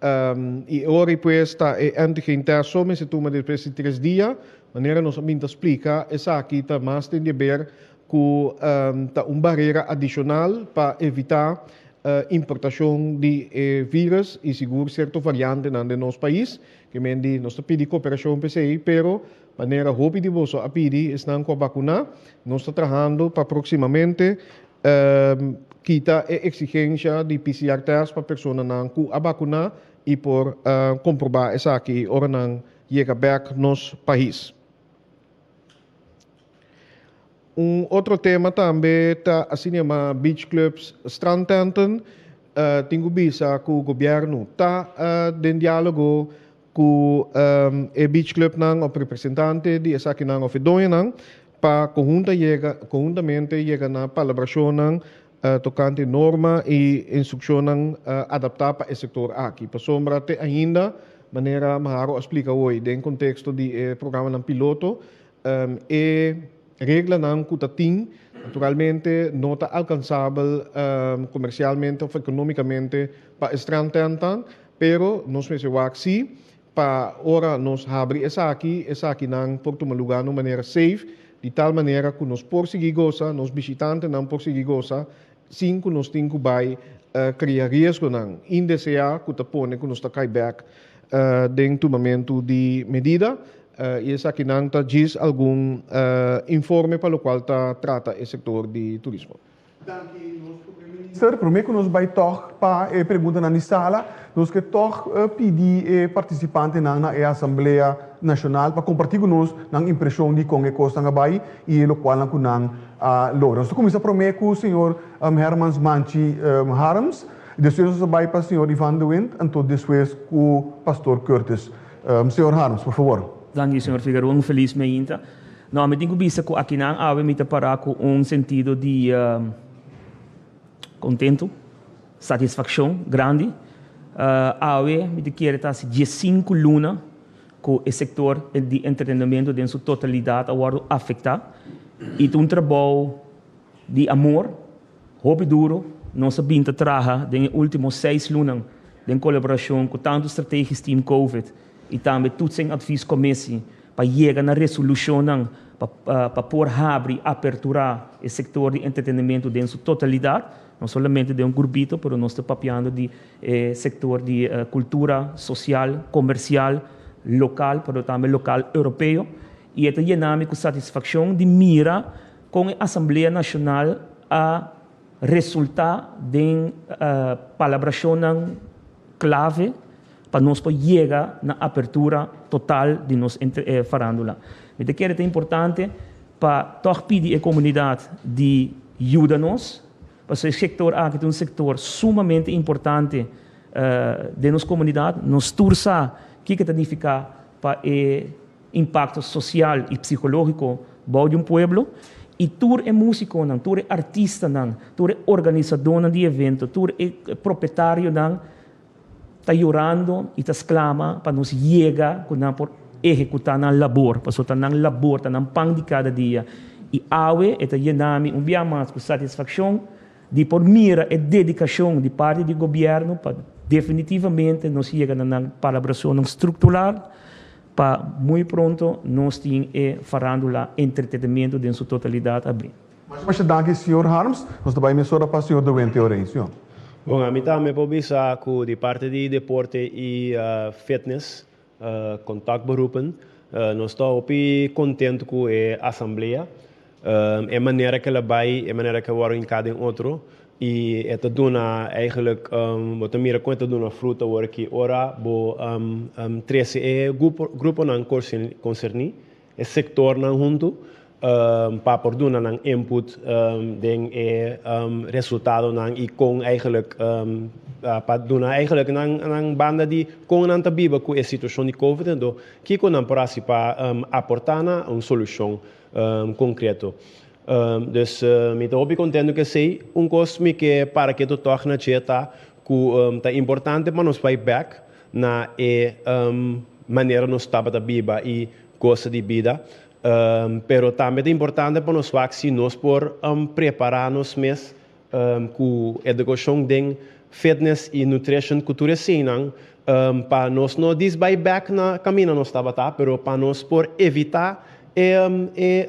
Um, i ora pues ta e antigen test so mester tuma despues di tres dia. Manera nos a bin ta splika, esaki ta mas den di ber ku um, ta un barera adishonal pa evitá uh, importashon di e virus i sigur sierto variantenan den nos pais. Ke men di nos ta pidi kooperashon p'esei, pero manera hopi di boso a pidi esnan ku a bakuná, nos ta trahando pa próksimamente kita e eksigensha di PCR test pa personanan ku a bakuná i por komprobá esaki ora nan yega bèk nos pais. Un otro tema tambe ta asina yamá beach clubs, strandtenten. Tin ku bisa ku gobièrnu ta den diálogo ku e beach clubnan òf representante di esakinan òf e doñonan pa konhunta yega konhuntamente yega na palabrashonnan tokante norma i instrukshonnan adaptá pa e sektor aki. Pasobra te ainda, manera Maharo a splika hoy den konteksto di e programanan piloto, E reglanan ku ta tin naturalmente no ta alkansabel komersialmente òf ekonómikamente pa e strandtentan, pero nos mester wak si pa ora nos habri esaki, esakinan por tuma lugá na un manera safe, di tal manera ku nos por sigui gosa, nos bishitantenan por sigui gosa sin ku nos tin ku bai kria riesgonan indeseá ku ta pone ku nos ta kai bèk den tumamentu di medida. I esakinan ta djis algun informe pa lokual ta trata e sektor di turismo. Danki nos Prome Minister. Prome ku nos bai tòg pa e preguntanan di sala, nos ke tòg pidi e partisipantenan na e Asamblea Nashonal pa kompartí ku nos nan impreshon di kon e kosnan a bai i e lokualnan ku nan a logra. Nos ta kuminsá promé ku señor Hermans Manchi Harms, despues nos ta bai pa señor Ivan de Windt, anto despues ku Pastor Curtis. Señor Harms, por favor. Danki, señor Figueroa. Un felis meinta. No, mi tin ku bisa ku akinan awe mi ta pará ku un sentido di kontentu, satisfakshon grandi. Awe mi ta kere ta hasi diesinku luna ku e sektor di entretenimiento den su totalidat a wòrdu afektá i ta un trabou di amor hopi duro. Nos a bin ta traha den e último seis lunan den kolaborashon ku tantu Strategisch Team Covid i tambe Toetsing Advies Commissie pa yega na resolushonnan pa pa por habri, aperturá e sektor di entretenimiento den su totalidat, no solamente den un grupito, pero nos ta papiando di E sektor di kultura, sosial, komersial, lokal, pero tambe lokal europeo. I e ta yena mi ku satisfakshon di mira kon e Asamblea Nashonal a resultá den palabrashonnan klave pa nos por yega na apertura total di nos farándula. Mi ta kere ta importante pa tòg pidi e komunidat di yuda nos. Pasobra e sektor aki ta un sektor sumamente importante den nos komunidat. Nos tur sa kiko ta nifiká pa e impakto sosial i psikológiko bou di un pueblo. I tur e músikonan, tur e artistanan, tur e organisadónan di evento, tur e propietarionan ta yorando i ta sklama pa nos yega ku nan por ehekutá nan labor, pasobra ta nan labor, ta nan pan di kada dia. I awe e ta yena mi un bia mas ku satisfakshon di por mira e dedikashon di parti di gobièrnu pa definitivamente nos yega na nan palabrashonnan struktural pa muy pronto nos tin e farándula entretenimiento den su totalidat abrí. Masha danki señor Harms. Nos ta bai mesora pa señor De Wente Horacio. Bon, ami tambe por bisa ku di parti di deporte i fitness, contactberoepen, nos ta hopi kontentu ku e asamblea. E manera ku el a bai, e manera ku a wòrdu hinká den otro i e ta duna eigenlijk, bo ta mira kon e ta duna fruta awor aki ora bo trese e gruponan konserní. E sektornan huntu pa por duna nan input den e resultadonan i kon eigenlijk pa duna eigenlijk nan nan banda di kon nan ta biba ku e situashon di covid anto kiko nan por hasi pa aportá na un solushon konkreto. Dus mi ta hopi kontentu ku esei. Un kos mi ke para ketu tòg na dje ta ku ta importante pa nos bai bèk na e manera nos tabata biba i gosa di bida. Pero tambe ta importante pa nos wak si nos por prepará nos mes ku edukashon den fitness i nutrition ku tur eseinan pa nos no dis bai bek na kaminda nos tabata pero pa nos por evitá e e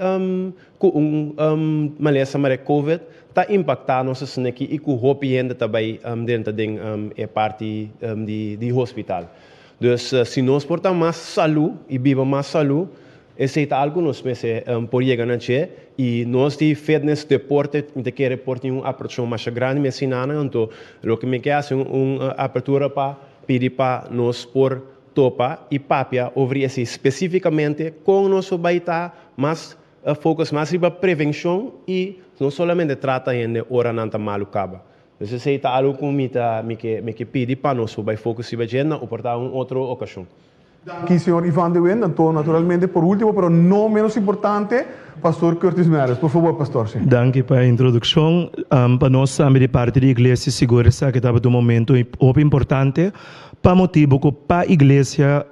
ku un malesa manera covid ta impaktá nos asin'aki i ku hopi hende ta bai drenta den e parti di hospital. Dus si nos por ta mas salú i biba mas salú, esei ta algu nos mester por yega na dje i nos di fitness, deporte, mi ta kere por tin un apertura masha grandi mi asinanan, anto loke mi ke hasi un apertura pa pidi pa nos por topa i papia over di esei spesífikamente kon nos por bai ta mas focus mas riba prevenshon i no solamente trata hende ora nan ta malu kaba. Dus esei ta algu ku mi ta mi ke mi ke pidi pa nos por bai focus riba dje na oporta un otro okashon. Danki señor Ivan de Wind. Anto naturalmente por ultimo pero no menos importante Pastor Curtis Meres. Por favor Pastor. Si. Danki pa e introdukshon. Pa nos tambe di parti di iglesia sigur esaki tabata un momento hopi importante pa motibu ku pa iglesia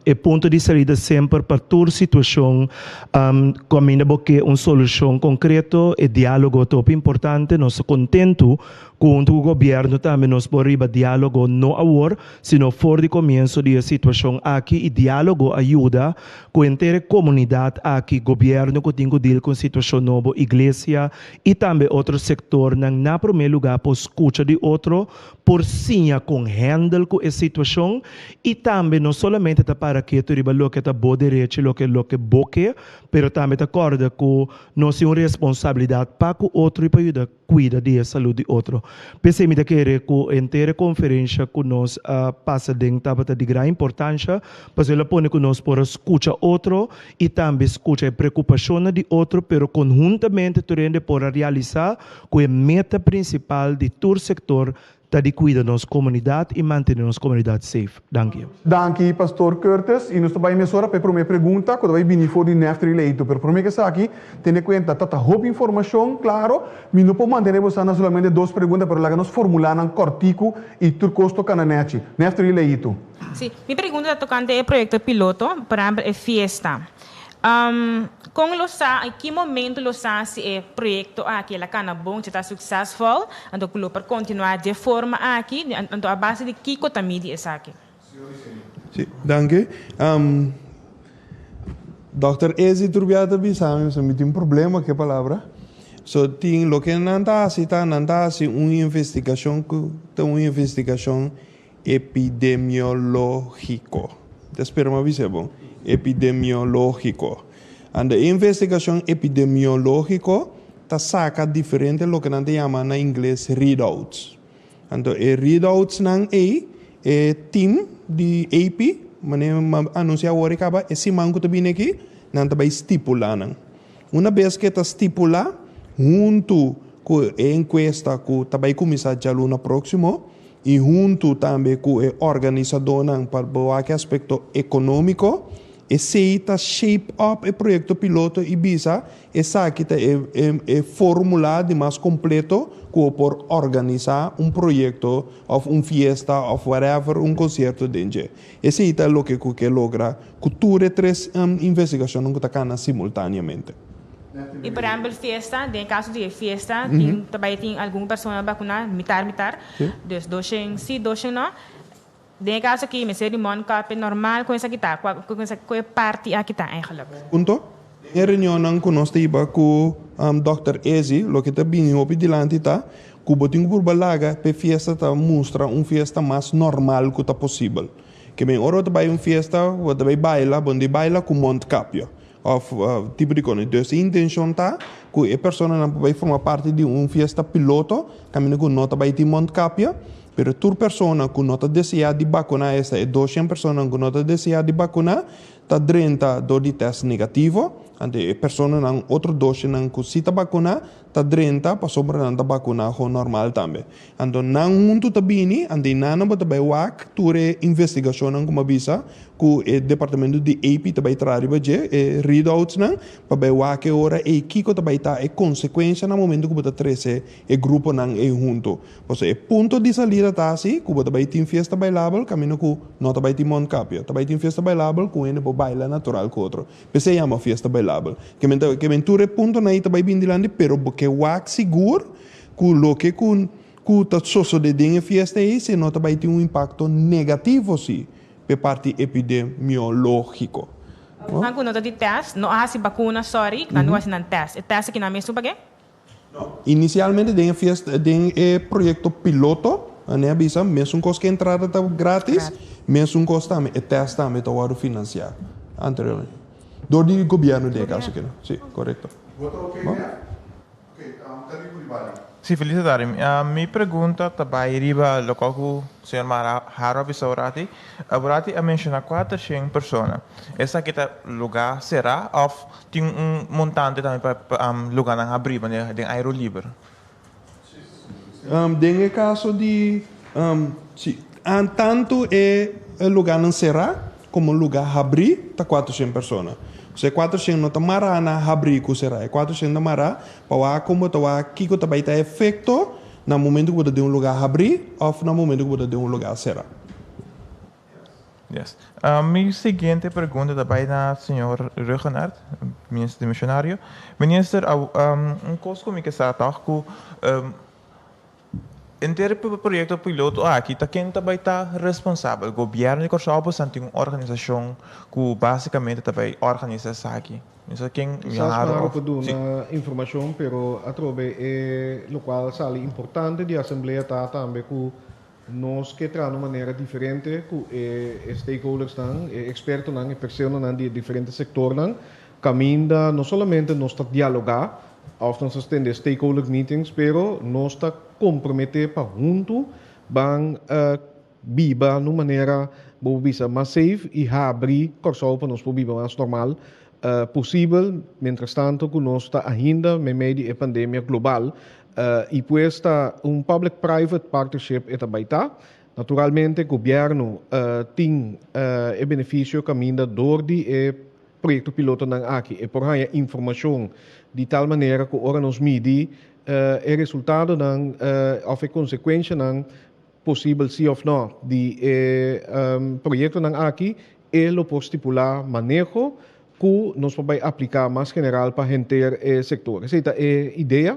E punto di salida semper pa tur situashon kaminda bo ke un solushon konkreto, e diálogo ta hopi importante. Nos ta kontentu ku huntu ku gobièrnu tambe nos por riba diálogo, no awor, sino for di komienso di e situashon aki i diálogo a yuda ku henter e komunidat aki, gobièrnu ku tin ku dil ku un situashon nobo, iglesia i tambe otro sektornan na promé lugá por skucha di otro, por siña kon handle ku e situashon i tambe no solamente ta para ketu riba loke ta bo derecho i loke loke bo ke, pero tambe ta kòrda ku nos tin un responsabilidat pa ku otro i pa yuda kuida di e salud di otro. P'esei mi ta kere ku henter e konferensha ku nos a pasa den tabata di gran importansha, pasobra el a pone ku nos por a skucha otro i tambe skucha e preokupashonnan di otro, pero konhuntamente tur hende por a realisá ku e meta prinsipal di tur sektor ta di kuida nos komunidat i mantené nos komunidat safe. Danki. Danki Pastor Curtis y nos ta bay mesora pa e prome pregunta cu ta bay bini for di Neftry Leito. Pero prome cu esaki, tene cuenta ta ta hopi informacion, claro, mi no por mantene boso na solamente dos pregunta pero laga nos formula nan cortico y tur cos toca na nechi. Neftry Leito. Sí, mi pregunta ta tocante e proyecto piloto, por ehempel e fiesta. Kon lo sa, en ki momento lo sa si e proyekto aki el a kana bon, si ta suksesvol, anto ku lo por kontinuá dje forma aki, anto a base di kiko ta midi esaki? Sí, danki. Dòkter Ezi Turbiá ta bisa mi, mi tin problema ku e palabra. So tin loke nan ta hasi ta nan ta hasi un investigashon ku ta un investigashon epidemiológiko. Ta spera mi a bisa e bon. Epidemiológiko. Anda e investigashon epidemiológiko ta saka diferente loke nan ta yama na ingles readouts. Anto e readoutsnan ei e team di AP, manera mi a anunsia awor e kaba, e siman ku ta bini aki nan ta bai stipulá nan. Una bes ku e ta stipulá huntu ku e enkuesta ku ta bai kuminsá djaluna próksimo, i huntu tambe ku e organisadónan pa bo wak e aspekto ekonómiko, esei ta shape up e proyekto piloto i bisa esaki ta e e fórmula di mas kompleto ku bo por organisá un proyekto òf un fiesta òf whatever un konsierto den dje. Esei ta loke ku ke logra ku tur e tres investigashonnan ku ta kana simultáneamente. I por ehempel fiesta, den e kaso di e fiesta tin ta bai tin algun persona bakuná mitar mitar, dus doshen si doshen no. Den e kaso aki mester di mondkapje normal kon esaki ta, kua kon e parti aki ta eigenlijk? Punto. Den e reunionnan ku nos ta hiba ku dòkter Ezi loke ta bini hopi dilanti ta ku bo tin ku purba laga pa e fiesta ta mustra un fiesta mas normal ku ta posibel. Ke men ora bo ta bai un fiesta bo ta bai baila bo no di baila ku mondkapje. Of tipo di kos. Dus e intencion ta ku e personanan por bai forma parti di un fiesta piloto kaminda ku no ta bai tin mondkapje, pero tur persona ku no ta desea di bakuna, esta e doshen personanan ku no ta desea di bakuna, ta drenta dor di test negativo. Anto e personanan, otro doshennan ku si ta bakuna, ta drenta pasobra nan ta bakuna gewoon normal tambe. Anto nan huntu ta bini, anto i nan bo ta bai wak tur e investigashonnan ku mi a bisa ku e departamento di AP ta bai traha riba dje, e readoutsnan, pa bai wak e ora ei kiko ta bai ta e konsekuensha na momento ku bo ta trese e gruponan ei huntu. Pasobra e punto di salida ta asi ku bo ta bai tin fiesta bailabel kaminda ku no ta bai tin mondkapje. Ta bai tin fiesta bailabel ku hende por baila natural ku otro. P'esei yama fiesta bailabel. Ke men ta, ke men tur e puntonan ei ta bai bini dilanti, pero bo ke wak sigur. ku loke ku ku ta sosodé den e fiesta ei si no ta bai tin un impakto negativo si p'e parti epidemiológiko. Nan ku no ta di tèst, no a hasi bakuna, sòri, nan lo hasi nan tèst. E tèst aki nan mes lo pag'é? Inisialmente den e fiesta, den e proyekto piloto, nan a bisa mesun kos ku e entrada ta gratis, mesun kos tambe e tèst tambe ta wòrdu finansiá anteriormente dor di gobièrnu den e kaso aki. Si, korekto. Bo ta oke ya? Oke, Tali Coulibaly. Si, felis tardi. Mi pregunta ta bai riba lokual ku señor Haro a bisa orati. Orati a menshoná kuatershen persona. Esaki ta lugá será òf Tin un montante tambe pa lugánan habrí manera den airu liber. Den e kaso di si tantu e lugánan será komo lugá habrí ta kuatershen persona. So e kuatershen no ta mará na habrí ku será. E kuatershen ta mará pa wak kon bo ta wak kiko ta bai ta efekto na momentu ku bo ta den un lugá habrí òf na momentu ku bo ta den un lugá será. Yes. Mi siguiente pregunta ta bai na señor Rhuggenaath, minister dimisionario. Minister, un kos ku mi ke sa tòg ku henter e proyekto piloto aki ta ken ta bai ta responsabel? Gobièrnu di Kòrsou òf boso tin un organisashon ku básikamente ta bai organisá esaki? Mi sa ken Kisas Maro por duna informashon, pero atrobe e lokual sali importante di asamblea ta tambe ku Nos ke traha na un manera diferente ku e stakeholdersnan, e ekspertonan, e personanan di e diferente sektornan, kaminda no solamente nos ta dialogá òf nos ta stende stakeholder meetings, pero nos ta komprometé pa huntu ban biba na un manera, bo por bisa, mas safe i habri Kòrsou pa nos por biba mas normal posibel, mientrastanto ku nos ta ainda meimei di e pandemia global. I pues ta un public private partnership e ta bai ta. Naturalmente gobièrnu tin e benefisio kaminda dor di e proyekto pilotonan aki e por haña informashon di tal manera ku ora nos midi e resultadonan òf e konsekuenshanan posibel si òf nò di e proyektonan aki e lo por stipulá maneho Ku nos por bai apliká mas general pa henter e sektor. Esei ta e idea,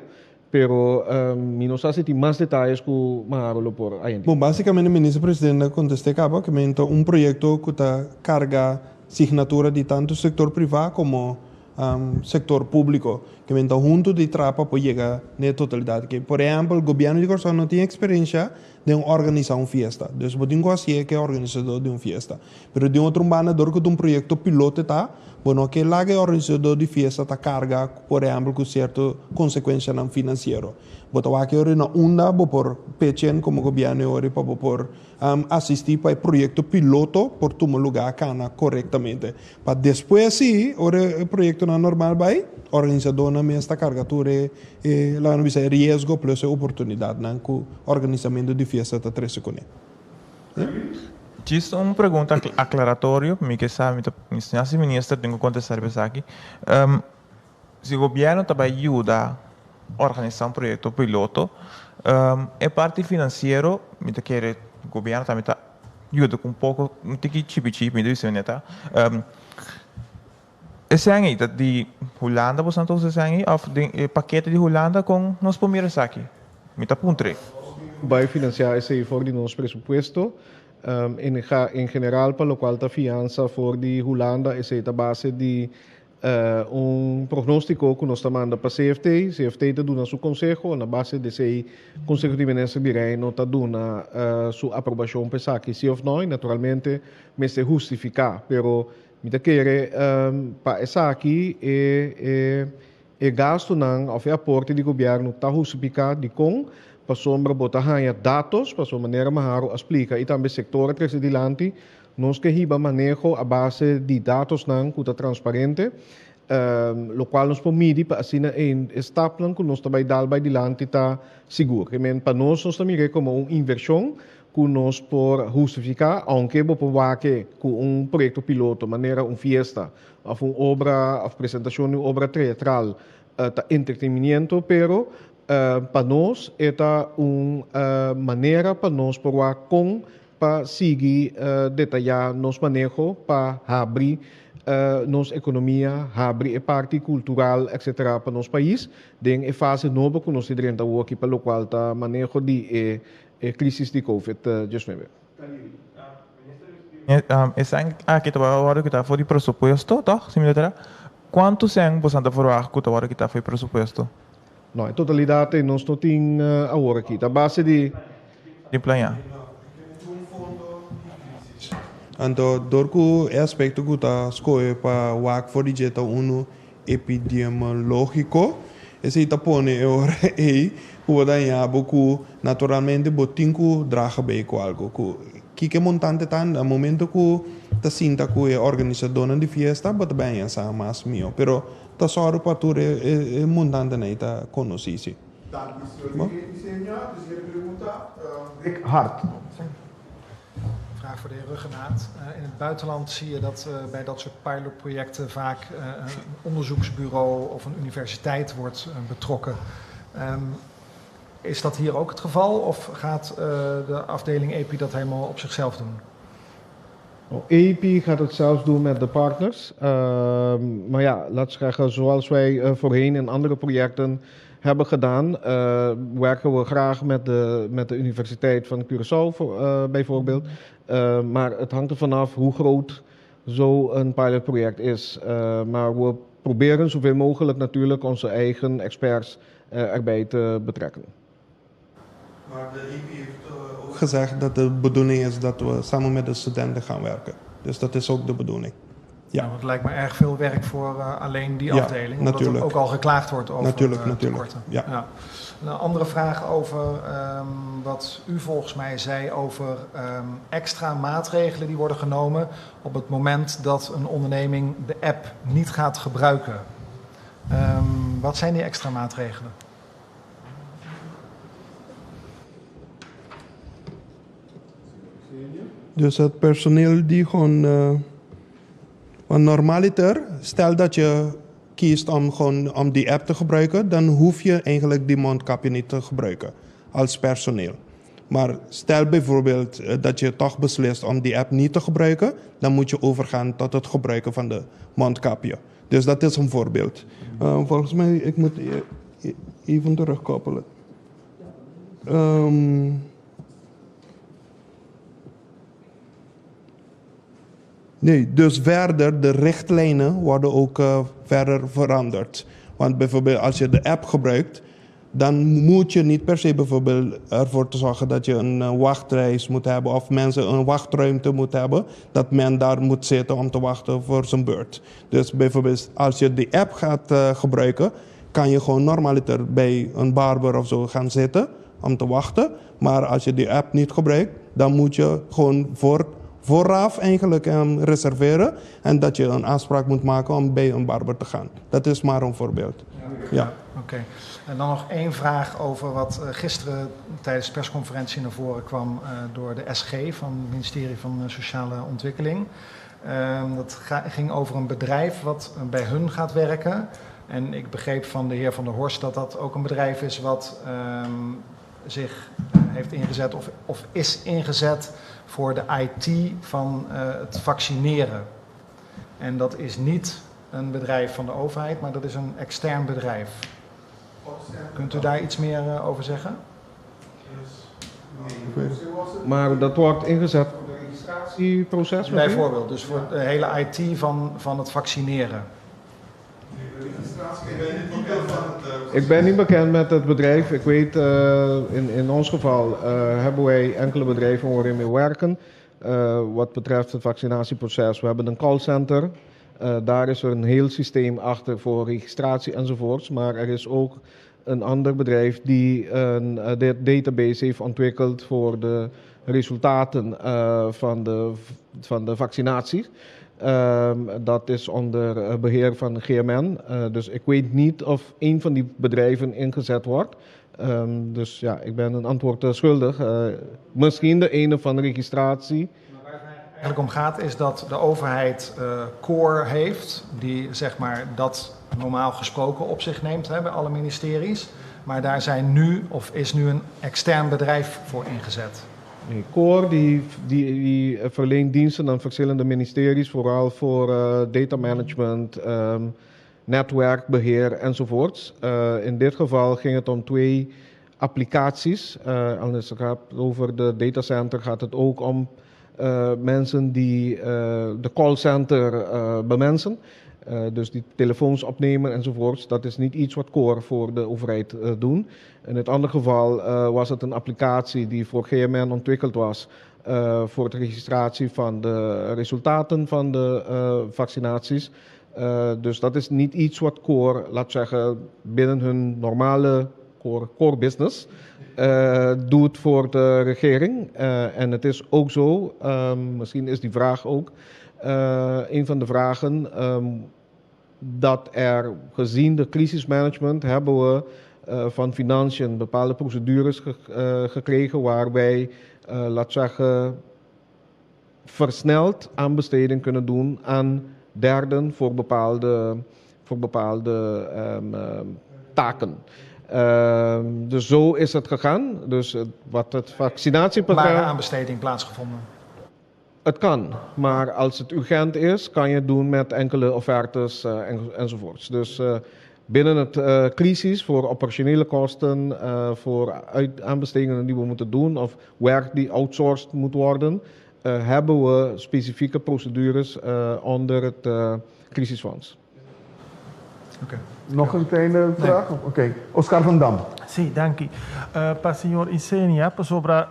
pero mi no sa si tin mas detayes ku Maharo lo por añadí. Bon, básikamente Minister Presidente a kontest'é kaba ku men ta un proyekto ku ta karga signatura di tantu sektor privá komo sektor públiko, ku men ta huntu di traha pa por yega n'e totalidat aki. Por ehèmpel, gobièrnu di Kòrsou no tin eksperensha den organisá un fiesta. Dus bo tin ku hasié ku e organisadó di un fiesta. Pero di otro un banda dor ku ta un proyekto piloto ta, bo no ke laga e organisadó di fiesta ta karga por ehèmpel ku sierto konsekuenshanan finansiero. Bo ta wak e ora na unda bo por pechen komo gobièrnu e ora pa bo por asistí pa e proyekto piloto por tuma lugá kana korektamente. Pa despues sí, ora e proyektonan normal bai, organisadónan mes ta karga tur e, laga nos bisa, e riesgo plus e oportunidatnan ku organisamentu di fiesta ta trese kuné. Djis un pregunta aklaratorio, mi ke sa, mi ta siña si minister tin ku kontestá riba esaki. Si gobièrnu ta bai yuda organisá un proyekto piloto, e parti finansiero mi ta kere gobièrnu tambe ta yuda ku un poko, un tiki chipi chipi mi ta bisa neta. Esei ei ta di Hulanda boso nan ta usa esei ei òf den e pakete di Hulanda kon nos por mira esaki? Mi ta puntr'é. Bai finansiá esei for di nos presupuesto. En general pa lokual ta fiansa for di Hulanda esei ta base di Un prognóstiko ku nos ta manda pa CFT, CFT ta duna su konseho, na base di esei Konseho di Minister di Reino ta duna su aprobashon pa esaki si òf nò i naturalmente mester hustifiká. Pero mi ta kere pa esaki e e gastunan òf e aporte di gobièrnu ta hustifiká. Dikon? Pasobra bo ta haña datos, pasobra manera Maharo a splika i tambe sektor a trese dilanti, Nos ke hiba maneho a base di datosnan ku ta transparente, lokual nos por midi pa asina e stapnan ku nos ta bai dal bai dilanti ta sigur. Ke men pa nos nos ta mir'é komo un invershon ku nos por hustifiká, ounke bo por wak ku un proyekto piloto manera un fiesta òf un obra òf presentashon di un obra teatral ta entretenimiento, pero pa nos e ta un manera pa nos por wak kon pa sigui detayá nos maneho pa habri nos ekonomia, habri e parti kultural etc. Pa nos pais den e fase nobo ku nos ta drenta awoki pa lokual ta maneho di e e krisis di covid diesnuebe. E sèn aki ta wòrdu kitá for di presupuesto, tòg, si mi ta tera? Kuantu sèn boso ta ferwagt ku ta wòrdu kitá for di presupuesto? No, e totalidat ei nos no tin awor aki. Ta base di. Di plañá. Anto dor ku e aspekto ku ta skohe pa wak for di dje ta unu epidemiológiko, esei ta pone e ora ei ku bo ta haña bo ku naturalmente bo tin ku draga bei ku algu. Ku kiko e montante ta na momento ku ta sinta ku e organisadónan di fiesta bo ta bai haña sa mas mihó. Pero Ta sòru pa tur e mundantenan ei ta konosí, sí. Danki, señor Isenia. De siguiente pregunta, Rick Hart. Vraag voor de heer Rhuggenaath. In het buitenland zie je dat bij dat soort pilotprojecten vaak een onderzoeksbureau of een universiteit wordt betrokken. Is dat hier ook het geval of gaat de afdeling EPI dat helemaal op zichzelf doen? EPI gaat het zelfs doen met de partners. Maar ja, laat zeggen, zoals wij voorheen in andere projecten hebben gedaan, werken we graag met de, met de Universiteit van Curaçao voor, bijvoorbeeld. Maar het hangt er vanaf hoe groot zo'n pilotproject is. Maar we proberen zoveel mogelijk natuurlijk onze eigen experts erbij te betrekken. Maar de EP heeft ook gezegd dat de bedoeling is dat we samen met de studenten gaan werken. Dus dat is ook de bedoeling. Ja. Nou, het lijkt me erg veel werk voor alleen die afdeling. Omdat er ook al geklaagd wordt over natuurlijk. Tekorten. Ja. Ja. Een andere vraag over wat u volgens mij zei over extra maatregelen die worden genomen op het moment dat een onderneming de app niet gaat gebruiken. Wat zijn die extra maatregelen? Dus het personeel die gewoon. Want normaliter, stel dat je kiest om gewoon om die app te gebruiken, dan hoef je eigenlijk die mondkapje niet te gebruiken als personeel. Maar stel bijvoorbeeld dat je toch beslist om die app niet te gebruiken, dan moet je overgaan tot het gebruiken van de mondkapje. Dus dat is een voorbeeld. Volgens mij, ik moet even terugkoppelen. Nee, dus verder, de richtlijnen worden ook verder veranderd. Want bijvoorbeeld als je de app gebruikt, dan moet je niet per se bijvoorbeeld ervoor te zorgen dat je een wachtreis moet hebben of mensen een wachtruimte moet hebben, dat men daar moet zitten om te wachten voor zijn beurt. Dus bijvoorbeeld als je die app gaat gebruiken, kan je gewoon normaliter bij een barber of zo gaan zitten om te wachten. Maar als je die app niet gebruikt, dan moet je gewoon vooraf eigenlijk reserveren en dat je een afspraak moet maken om bij een barber te gaan. Dat is maar een voorbeeld. Ja. Oké. En dan nog één vraag over wat gisteren tijdens de persconferentie naar voren kwam door de SG van het ministerie van Sociale Ontwikkeling. Dat ging over een bedrijf wat bij hun gaat werken. En ik begreep van de heer Van der Horst dat dat ook een bedrijf is wat zich heeft ingezet of is ingezet voor de IT van het vaccineren. En dat is niet een bedrijf van de overheid, maar dat is een extern bedrijf. Kunt u daar iets meer over zeggen? Maar dat wordt ingezet voor het registratieproces? Bijvoorbeeld, dus voor de hele IT van het vaccineren. Ik ben niet bekend met het bedrijf. Ik weet, in ons geval hebben wij enkele bedrijven waarin we werken. Wat betreft het vaccinatieproces. We hebben een callcenter. Daar is er een heel systeem achter voor registratie enzovoorts. Maar er is ook een ander bedrijf die een database heeft ontwikkeld voor de resultaten van de vaccinatie. Dat is onder beheer van GMN. Dus ik weet niet of een van die bedrijven ingezet wordt. Dus ja, ik ben een antwoord schuldig. Misschien de ene van de registratie. Waar het eigenlijk om gaat is dat de overheid core heeft, die dat normaal gesproken op zich neemt, hè, bij alle ministeries. Maar daar zijn nu, of is nu een extern bedrijf voor ingezet. Core die, die, die verleent diensten aan verschillende ministeries, vooral voor data management, netwerkbeheer enzovoorts. In dit geval ging het om twee applicaties. Als het gaat over de datacenter gaat het ook om mensen die de callcenter bemensen. Dus die telefoons opnemen enzovoorts. Dat is niet iets wat Core voor de overheid doen. In het andere geval was het een applicatie die voor GMN ontwikkeld was voor de registratie van de resultaten van de vaccinaties. Dus dat is niet iets wat Core, laat zeggen, binnen hun normale core business doet voor de regering. En het is ook zo, misschien is die vraag ook een van de vragen, dat er gezien de crisismanagement hebben we van financiën bepaalde procedures gekregen waarbij, laat zeggen, versneld aanbesteding kunnen doen aan derden voor bepaalde taken. Dus zo is het gegaan. Dus wat het vaccinatieprogramma. Waar aanbesteding plaatsgevonden? Het kan, maar als het urgent is, kan je het doen met enkele offertes enzovoorts. Dus binnen het crisis voor operationele kosten, voor aanbestedingen die we moeten doen of werk die outsourced moet worden, hebben we specifieke procedures onder het crisisfonds. Okay. Nog een kleine vraag? Nee. Oké. Okay. Oscar van Dam. Si, danki. Pa señor Isenia, sobre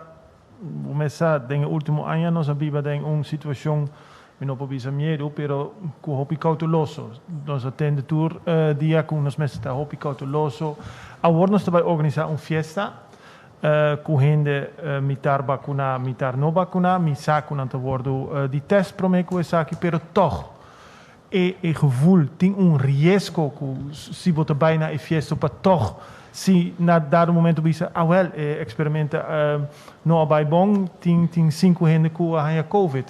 kuminsá den último aña nos a biba den un situashon mi no por bisa miedu, pero ku hopi kouteloso. Nos a tende tur dia ku nos mester ta hopi kouteloso. Awor nos ta bai organisá un fiesta ku hende mitar vakuná, mitar no vakuná, mi sa ku nan ta wòrdu di tèst promé ku esaki, pero toch e gevoel tin un riesgo ku si bo ta bai na e fiesta pa toch si na dado momento bisa, ah wel, e eksperimento no a bai bon, tin sinku hende ku a haña COVID.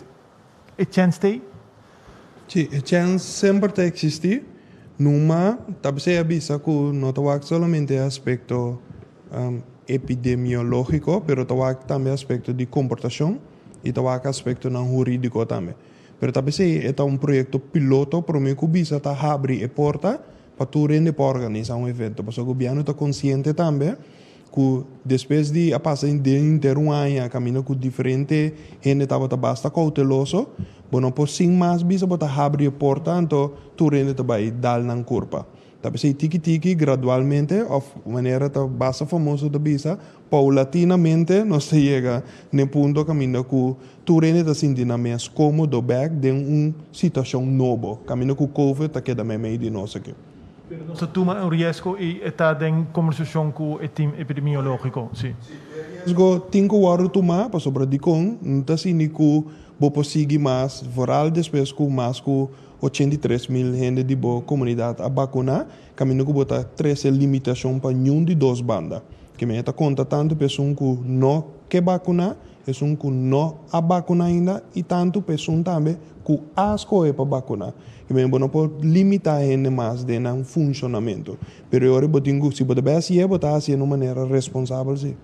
E chèns t'ei? Si, e chèns semper ta eksistí. Numa, ta a bisa ku no ta solamente aspekto epidemiológiko, pero ta tambe aspekto di komportashon i ta aspektonan hurídiko tambe. Pero ta ta un proyekto piloto, promé ku bisa ta habri e porta pa tur hende por organisá un evento. Pasobra gobièrnu ta konsiente tambe ku despues di a pasa henter un aña kaminda ku diferente hende tabata basta kouteloso, bueno, por sin mas bisa bo ta habri e porta, anto tur hende ta bai dal nan kurpa. Ta p'esei tiki tiki, gradualmente, òf manera ta basta famoso ta bisa, paulatinamente nos ta yega na punto kaminda ku tur hende ta sinti nan mes kómodo bèk den un situashon nobo. Kaminda ku COVID ta keda meimei di nos aki. Pero nos ta tuma un riesgo i ta den kombersashon ku e team epidemiológiko, si. Riesgo tin ku wòrdu tumá, pasobra dikon, no ta asina ku bo por sigui mas, vooral despues ku mas ku 83 mil hende di bo komunidat a vakuná, kaminda ku bo ta trese limitashon pa ningun di dos banda. Ke men ta konta tantu pa esun ku no ke vakuná, esun ku no a vakuná ainda, i tantu pa esun tambe ku a skohe pa vakuná. Ke men bo no por limitá hende mas den nan funshonamentu. Pero awor bo tin ku, si bo ta bai hasié, bo ta hasié na un manera responsabel, si.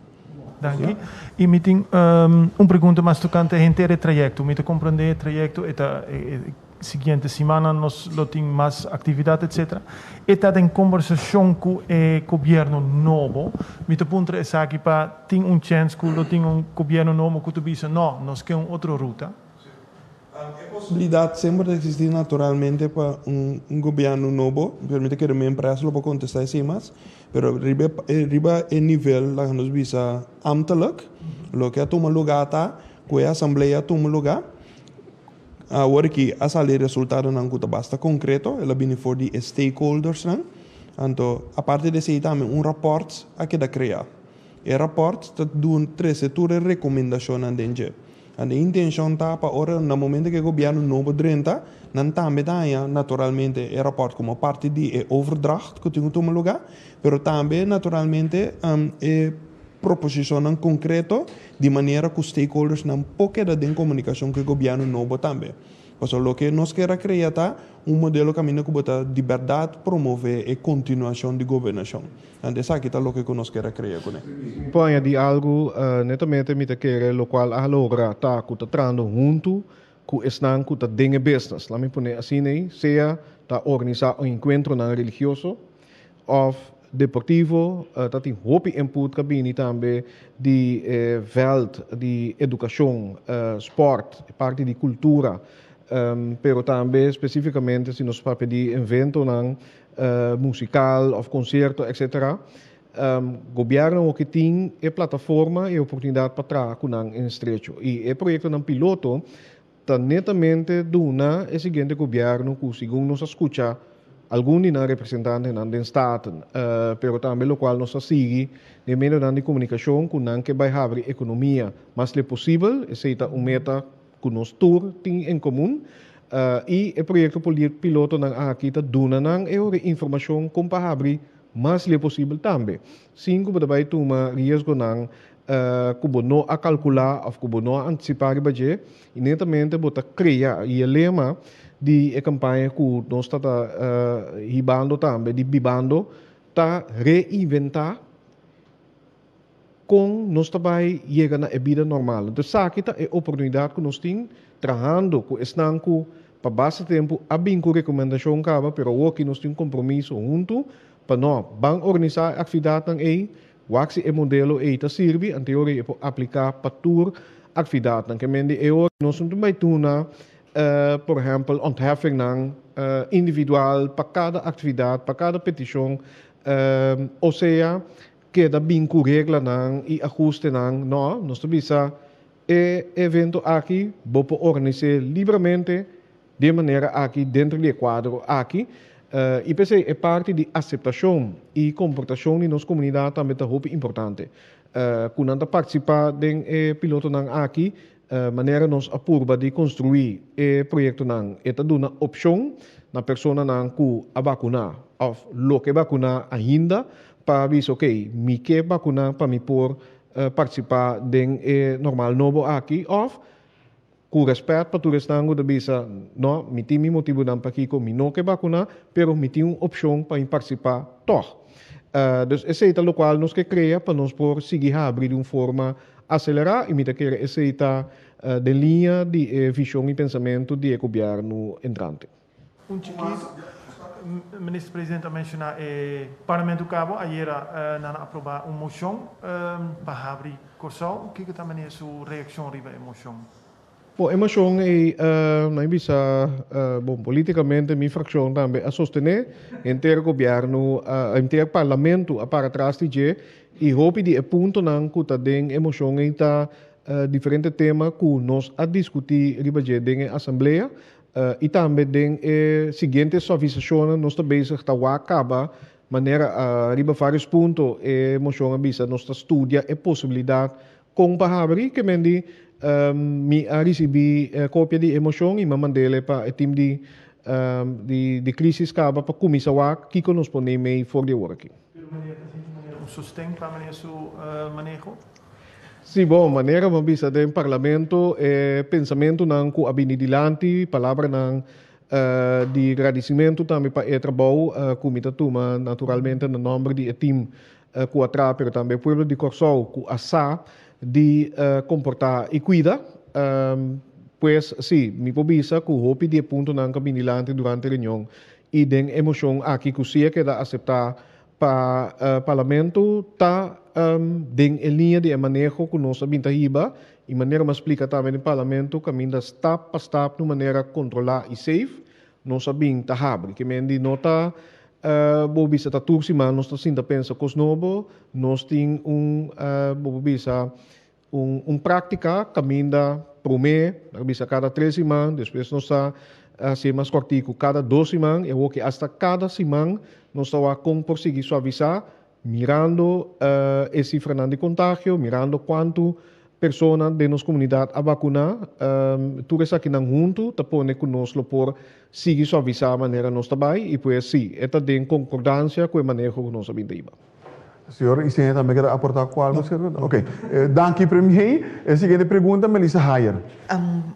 Danki. I mi tin un pregunta mas tokante henter e trayekto. Mi ta komprondé e trayekto e ta siguiente siman nos lo tin mas aktividat, etc. E ta den kombersashon ku e gobièrnu nobo. Mi ta puntra esaki pa tin un chèns ku lo tin un gobièrnu nobo ku ta bisa no, nos ke un otro ruta. E posibilidat semper ta eksistí naturalmente pa un gobièrnu nobo, pero mi ta kere mi empresa lo por kontestá esei mas, pero riba e nivel, laga nos bisa, ambtelijk, loke a tuma lugá ta ku e asamblea a tuma lugá, awor aki a sali resultadonan ku ta basta konkreto, el a bini for di e stakeholdersnan, anto aparte di esei tambe un rapòrt a keda kreá. E rapòrt ta duna trese tur e rekomendashonnan den dje. E intenshon ta pa ora na momento ku e gobièrnu nobo drenta, nan tambe ta haña naturalmente e rapòrt komo parti di e overdracht ku tin ku tuma lugá, pero tambe naturalmente e proposishonnan konkreto di manera ku stakeholdersnan por keda den komunikashon ku e gobièrnu nobo tambe. Pasobra loke nos kier a krea ta un modelo kaminda ku bo ta di bèrdat promové e kontinuashon di gobernashon. Anto esaki ta loke ku nos kier a krea kuné. Por añadí algu, netamente mi ta kere lokual a logra ta ku ta trahando huntu ku esnan ku ta den e business, laat mi pone asina ei, sea ta organisá un enkuentronan religioso òf deportivo, ta tin hopi input ku a bini tambe di e vèlt di edukashon, spòrt, e parti di kultura, pero tambe spesífikamente si nos papia di eventonan musikal òf konsierto etcetera. Gobièrnu awor ke tin e plataforma i e oportunidat pa traha ku nan en estrecho. I e proyektonan piloto ta netamente duna e siguiente gobièrnu ku segun nos a skucha algun di nan representantenan den Staten, pero tambe lokual nos a sigui den medionan di komunikashon ku nan ke bai habri ekonomia mas le posibel, esei ta un meta ku nos tur tin en komun i e proyekto pilotonan aki ta duna nan e ora informashon kon pa habri mas lie posibel tambe, sin ku bo ta bai tuma riesgonan ku bo no a kalkulá òf ku bo no a antisipá riba dje, i netamente bo ta krea. I e lema di e kampaña ku nos ta ta hibando tambe, di Bibando, ta reinventá kon nos ta bai yega na e bida normal. Entonces esaki ta e oportunidat ku nos tin trahando ku esnan ku pa basta tempu a bin ku rekomendashon kaba pero awoki nos tin un kompromiso huntu pa no ban organisá e aktividatnan ei, wak si e modelo ei ta sirbi anteor ei e por apliká pa tur aktividatnan. Ke men di e ora nos no tin bai tuna por ehèmpel ontheffingnan individual pa kada aktividat, pa kada petishon, osea Keda bin ku reglanan i ahustenan, no, nos ta bisa e evento aki bo por organis'é libramente di e manera aki dentro di e kuadro aki. I p'esei e parti di aseptashon i komportashon di nos komunidat tambe ta hopi importante. Ku nan ta partisipá den e pilotonan aki, manera nos a purba di konstruí e proyektonan, e ta duna opshon na personanan ku a bakuná òf loke bakuná ainda pa bisa ok, mi ke bakuná pa mi por partisipá den e normal nobo aki òf ku rèspèt pa tur esnan ku ta bisa no, mi tin mi motibunan pakiko mi no ke bakuná pero mi tin un opshon pa mi partisipá tòg. Dus esei ta lokual nos ke krea pa nos por sigui habri di un forma aselerá i mi ta kere esei ta den liña di e vishon i pensamentu di e gobièrnu entrante. Un chikito, Minister President a menciona e Parlamento cabo, ayera nan a aproba un mocion pa habri Corsou. Kico ta meneer su reaccion riba e mocion? Bon, e mocion ey nan bisa, bon, politicamente mi fraccion tambe a sostene, henter gobierno, henter Parlamento a para tras di dje y hopi di e puntonan cu ta den e mocion ey ta diferente tema cu nos a discuti riba dje den e asamblea. I tambe den e siguiente suavisashonnan nos ta bezig ta wak kaba manera riba varios punto e moshon a bisa nos ta studia e posibilidat kon pa habri ke men di mi a risibí kopia di e moshon i mi a mand'ele pa e tim di di krisis kaba pa kuminsá wak kiko nos por neem'ei for di awor aki. Pero meneer ta sinti manera un sosten pa meneer su maneho? Sí, bon, manera bo a bisa den Parlamento e pensamentunan ku a bini dilanti, palabranan di gradisimentu tambe pa e trabou ku mi ta tuma naturalmente na nòmber di e tim ku a traha pero tambe e pueblo di Kòrsou ku a sa di komportá i kuida. Pues sí, mi por bisa ku hopi di e puntonan ku a bini dilanti durante e reunion i den e moshon aki ku sí a keda aseptá Pa Parlamento ta den e liña di e maneho ku nos a bin ta hiba i manera mi a splika tambe den Parlamento kaminda stap pa stap na un manera kontrolá i safe nos a bin ta habri. Ke men di no ta bo bisa ta tur siman nos ta sinta pensa kos nobo, nos tin un bo por bisa Un práktika kaminda promé, nan a bisa kada tres siman, despues nos ta hasié mas kòrtiku kada dos siman i awor ke asta kada siman nos ta wak kon por sigui suavisá mirando e sifranan di kontagio, mirando kuantu persona den nos komunidat a bakuná. Tur esakinan huntu ta pone ku nos lo por sigui suavisá manera nos ta bai i pues sí, e ta den konkordansia ku e maneho ku nos a bin ta hiba. Señor Isenia tambe kier aporta cu algo? Ok. Danki Premier. E siguiente pregunta Melissa Hayer.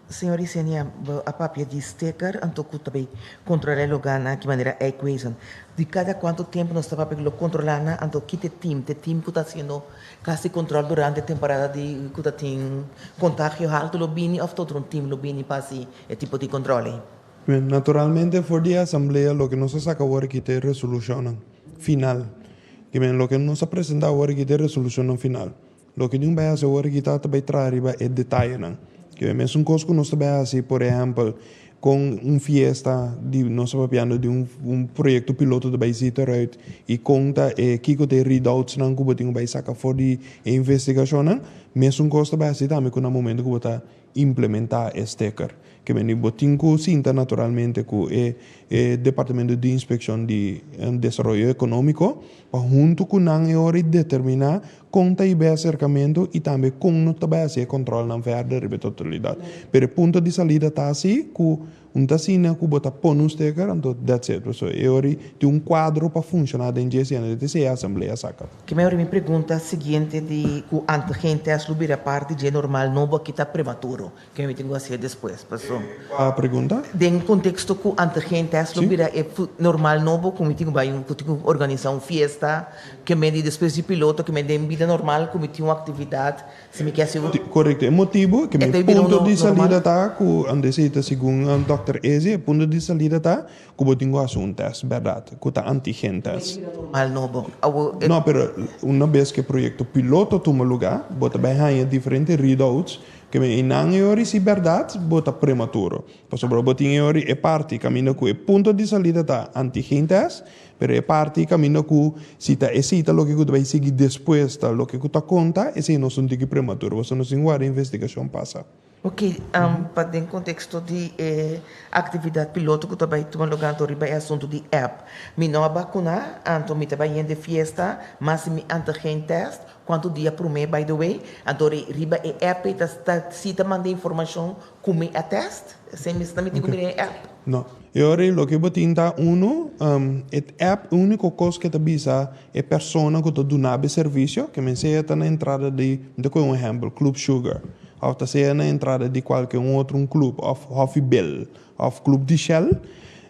Señor Isenia, bo a papia di sticker anto cu ta bay controla e lugarnan aki manera Eikwezen. Di cada cuanto tempo nos ta papia cu lo controla nan anto ki ta e team? Ta e team cu ta haciendo casi control durante temporada di cu ta tin contagio halto lo bini of ta otro un team lo bini pa haci e tipo di control ey? Bien, naturalmente for di e asamblea loke nos a saca awor aki ta e resolucionnan final. Kimen loke nos a presenta awor aki ta e resolucionnan final. Loke di un bay haci awor aki ta ta bay traha riba e detayenan. Kimen mesun cos cu nos ta bay haci por ehempel con un fiesta di nos ta papiando di un un proyecto piloto ta bay zita eruit y con ta e kico ta e readoutsnan cu bo tin cu bay saca for di e investigacionnan, mesun cos ta bay haci tambe cu na momento cu bo ta implementá e sticker. Ke meni bo tin ku sinta naturalmente ku e e Departamento di Inspekshon di Desaroyo Ekonómiko pa huntu ku nan e ora i determiná kon ta hib'é aserkamentu i tambe kon no ta bai hasi e kòntròlnan vèrder riba e totalidat. Pero e punto di salida ta asi ku Un ta asina ku bo ta pone un steker, anto that's it. Pasobra e ora tin un kuadro pa funshoná den dje siendo di esei e asamblea saka. Ke mi ora mi pregunta siguiente di ku antigen test lo bira parti dje normal nobo aki ta prematuro. Ke mi tin ku hasié despues paso. Kua pregunta? Den konteksto ku antigen test lo bira e normal nobo ku mi tin ku bai ku tin ku organisá un fiesta ke mi di despues di piloto ke mi den bida normal ku mi tin un aktividat Si mi ke hasi un. Korekto. E motibu ke E mi ta bira punto uno di salida normal. ta ku esei ta segun dòkter Ezi, e punto di salida ta ku bo tin ku hasi un tèst bèrdat, ku ta antigen tèst. Normal nobo. Awo e. No, pero una bes ku e proyekto piloto tuma lugá, bo ta bai haña diferente readouts ke men einan e ora si bèrdat bo ta prematuro. Pasobra bo tin e ora e parti kaminda ku e punto di salida ta antigen tèst, Pero e parti caminda cu si ta esey ta loke cu ta bay sigui despues ta loke cu ta conta, esey nos un tiki prematuro, pasobra nos tin warda investigacion pasa. Ok, pa den contexto di e actividad piloto cu ta bay tuma lugar anto riba e asunto di app. Mi no a bacuna, anto mi ta bay hende fiesta, mas si mi antigen test, cuanto dia prome by the way, anto riba e app ey ta si ta manda informacion Ku mi a test? Esei mi sta miti ku mi den e app. No. E ora ei loke bo tin ta unu, e app e uniko kos ke ta bisa e persona ku ta duna bo e servisio, ke men sea ta na entrada di, mi ta kohe un ehèmpel, Club Sugar, òf ta sea na entrada di kualke un otro un club, òf Hòfi Bill, òf Club di Shell,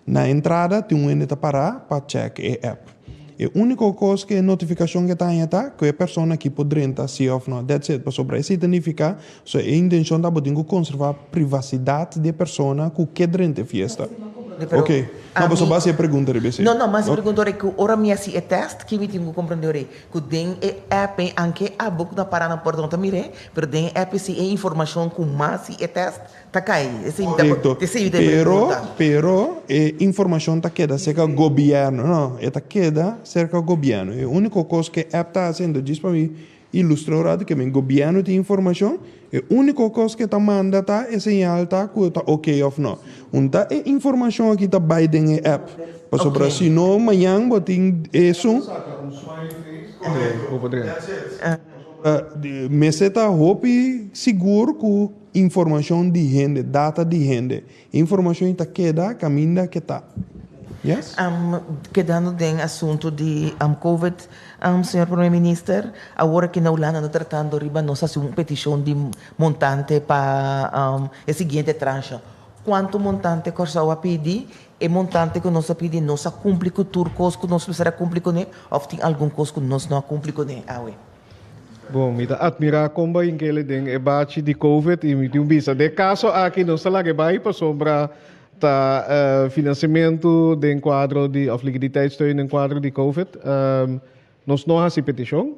na entrada tin un hende ta pará pa chèk e app. E úniko kos ku e notifikashon ke ta haña ta ku e persona aki por drenta si òf no. That's it. Pasobra esei ta nifiká so e intenshon ta bo tin ku konservá privasidat di e persona ku ke drenta e fiesta. Pero Ok. No, pasobra ami bo hasi e pregunta riba esei. No, no, mas e Ok. pregunta ora ku ora mi hasi e tèst, ki mi tin ku komprendé ora ei? Ku den e app ei, anke abo ku ta pará na porta no ta mir'é, pero den e app ei si e informashon ku mas si e tèst Ta kai, esei mi ta Correcto. esei mi ta Pero, pregunta. pero e informacion ta keda cerca gobierno. No, e ta keda cerca gobierno. E unico cos ke app ta haciendo, djis pa mi ilustra un rato, ke men gobierno tin informacion, e unico cos ke ta manda ta e señal ta cu ta ok of no. Un ta e informacion aki ta bay den e app. Pasobra Ok. si no mañan bo tin esun. Mester ta hopi sigur cu Informacion di hende, data di hende. E informacion ei ta keda caminda ke ta. Yes? Kedando den asunto di Covid, señor Prome Minister, awor aki na Hulanda nan ta tratando riba nos haci un peticion di montante pa e siguiente tranche. Cuanto montante Corsou a pidi? E montante cu nos a pidi nos a cumpli cu tur cos cu nos mester a cumpli cune of tin algun cos cu nos no a cumpli cune awe? Bon, mi ta admirá kon bai inkele den e bachi di Covid i mi tin un bisa. Den e kaso aki nos ta laga e bai pasobra ta finansiamentu den kuadro di òf likiditeitssteun den kuadro di Covid. Nos no hasi petishon,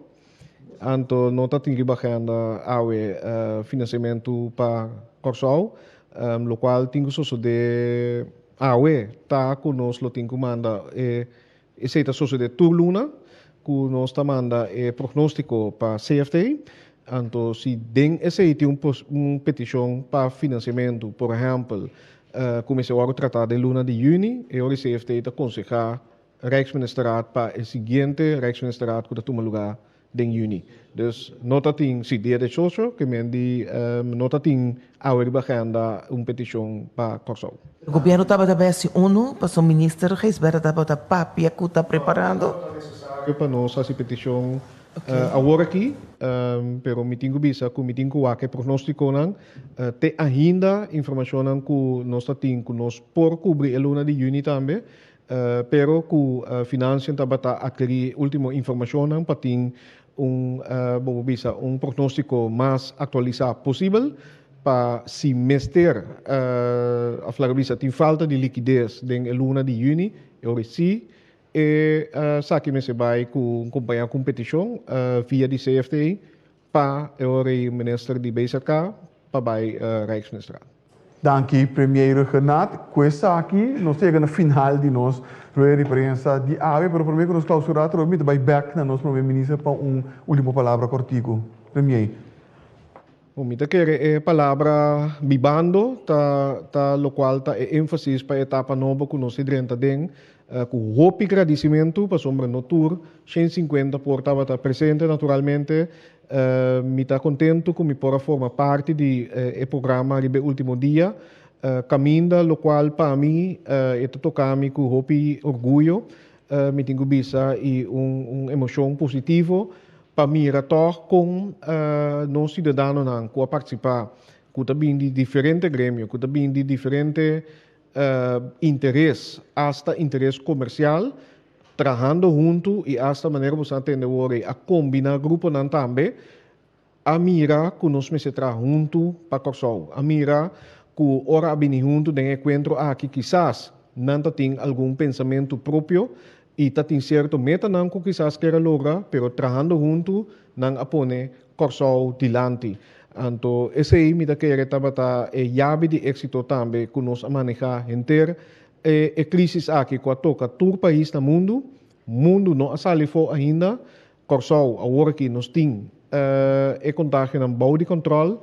anto no ta tin riba agenda awe finansiamentu pa Kòrsou. Lokual tin ku sosodé awe ta ku nos lo tin ku manda e Esei ta sosodé tur luna ku nos ta manda e prognóstiko pa CFT. Anto si den esei tin un un petishon pa finansiamentu, por ehèmpel, ku mester wòrdu tratá den luna di yüni, e ora CFT ta konsehá Rijksministerraad pa e siguiente Rijksministerraad ku ta tuma lugá den yüni. Dus no ta tin, si dia de socio, ke men di no ta tin awe riba agenda un petishon pa Kòrsou. Gobièrnu tabata bai hasi unu, pasobra minister Gijsbertha tabata papia ku ta preparando. No ta nesesario pa nos hasi petishon. Awor aki, pero mi tin ku bisa ku mi tin ku wak e prognóstikonan. Te ainda informashonnan ku nos ta tin ku nos por kubri e luna di yüni tambe, pero ku Financiën tabata atkerí último informashonnan pa tin un, bo por bisa, un prognóstiko mas aktualisá posibel pa si mester, òf laga bisa tin falta di likides den e luna di yüni, e ora sí E esaki mester bai ku un kompañá ku un petishon via di CFT pa e ora ei minister di BZK pa bai Rijksministerraad. Danki Premier Rhuggenaath. Ku esaki nos ta yega na final di nos rueda di prensa di awe, pero prome ku nos klausurá atrobe mi ta bai bèk na nos Prome Minister pa un ultimo palabra kòrtiku. Premier. Bon, mi ta kere e palabra bibando ta ta lokual ta e énfasis pa e etapa nobo ku nos di drenta den, ku hopi gradisimentu pasobra no tur 150 por tabata presente naturalmente. Mi ta kontentu ku mi por a forma parti di e programa riba e último dia, kaminda lokual pa mi e ta toka mi ku hopi orguyo, mi tin ku bisa i un un emoshon positivo Pa mira tòg kon nos siudadanonan ku a partisipá, ku ta bin di diferente gremio, ku ta bin di diferente interes, asta interes komersial, trahando huntu i asta manera bo sa tende awor ei a kombiná gruponan tambe, a mira ku nos mester traha huntu pa Kòrsou. A mira ku ora a bini huntu den e enkuentro aki kisas nan ta tin algun pensamentu propio i ta tin sierto metanan ku kisas kier a logra, pero trahando huntu nan a pone Kòrsou dilanti. Anto esei mi ta kere tabata e yabi di éksito tambe ku nos a manehá henter e e krísis aki ku a toka tur pais na mundu. Mundu no a sali afó ainda. Kòrsou awor aki nos tin e kontagionan bou di kòntròl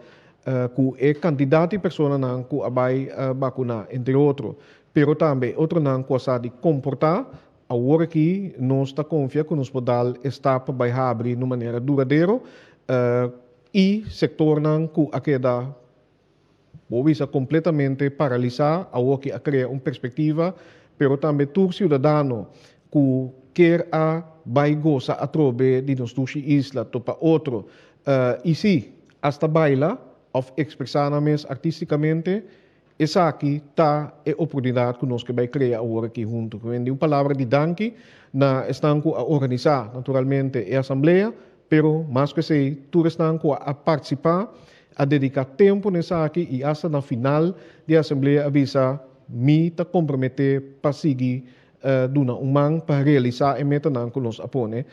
ku e kantidat di personanan ku a bai bakuná, entre otro. Pero tambe e otronan ku a sa di komportá, awor aki nos ta konfia ku nos por dal e stap pa bai habri na un manera duradero i sektornan ku a keda bo bisa kompletamente paralisá, awor aki a krea un perspektiva, pero tambe tur siudadano ku ker a bai gosa atrobe di nos dushi isla topa otro i sí, asta baila òf ekspresá nan mes artístikamente. Esaki ta e oportunidat ku nos ke bai krea awor aki huntu. Ku di un palabra di danki na esnan ku a organisá naturalmente e asamblea, pero mas ku esei tur esnan ku a partisipá, a dediká tempu na esaki i asta na final di e asamblea a bisa mi ta komprometé pa sigui duna un man pa realisá e metanan ku nos a pone.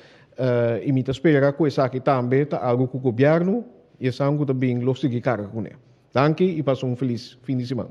I mi ta spera ku esaki tambe ta algu ku gobièrnu i esnan ku ta bin lo sigui karga kuné. Danki y pasa un feliz fin di siman.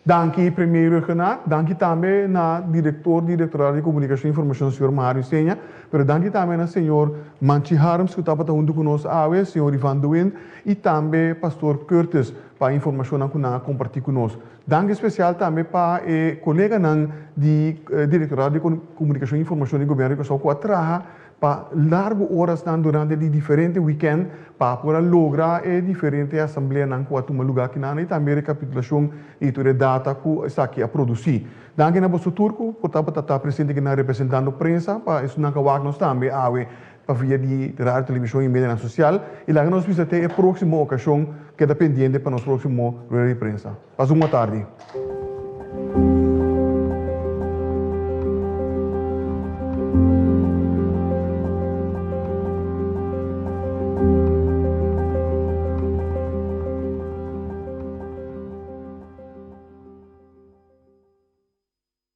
Danki Premier Rhuggenaath, danki tambe na Director di Directorado di Comunicacion y Informacion Señor Mario Seña, pero danki tambe na Señor Manchi Harms cu tabata hunto cu nos awe, Señor Ivan de Wind y tambe Pastor Curtis pa e informacionnan cu nan a comparti cu nos. Danki special tambe pa e coleganan di Directorado di Comunicacion y Informacion di Gobierno di Curaçao cu a traha pa largu orasnan durante di diferente wikènt pa por a logra e diferente asambleanan ku a tuma lugá akinan i tambe rekapitulashon di tur e data ku esaki a produsí. Danki na boso tur ku por tabata ta presente akinan representando prensa pa esunnan ku a wak nos tambe awe pa via di radio, televishon i medianan sosial i laga nos bisa te e próksimo okashon keda pendiente pa nos próksimo rueda di prensa. Pasa un bon tardi.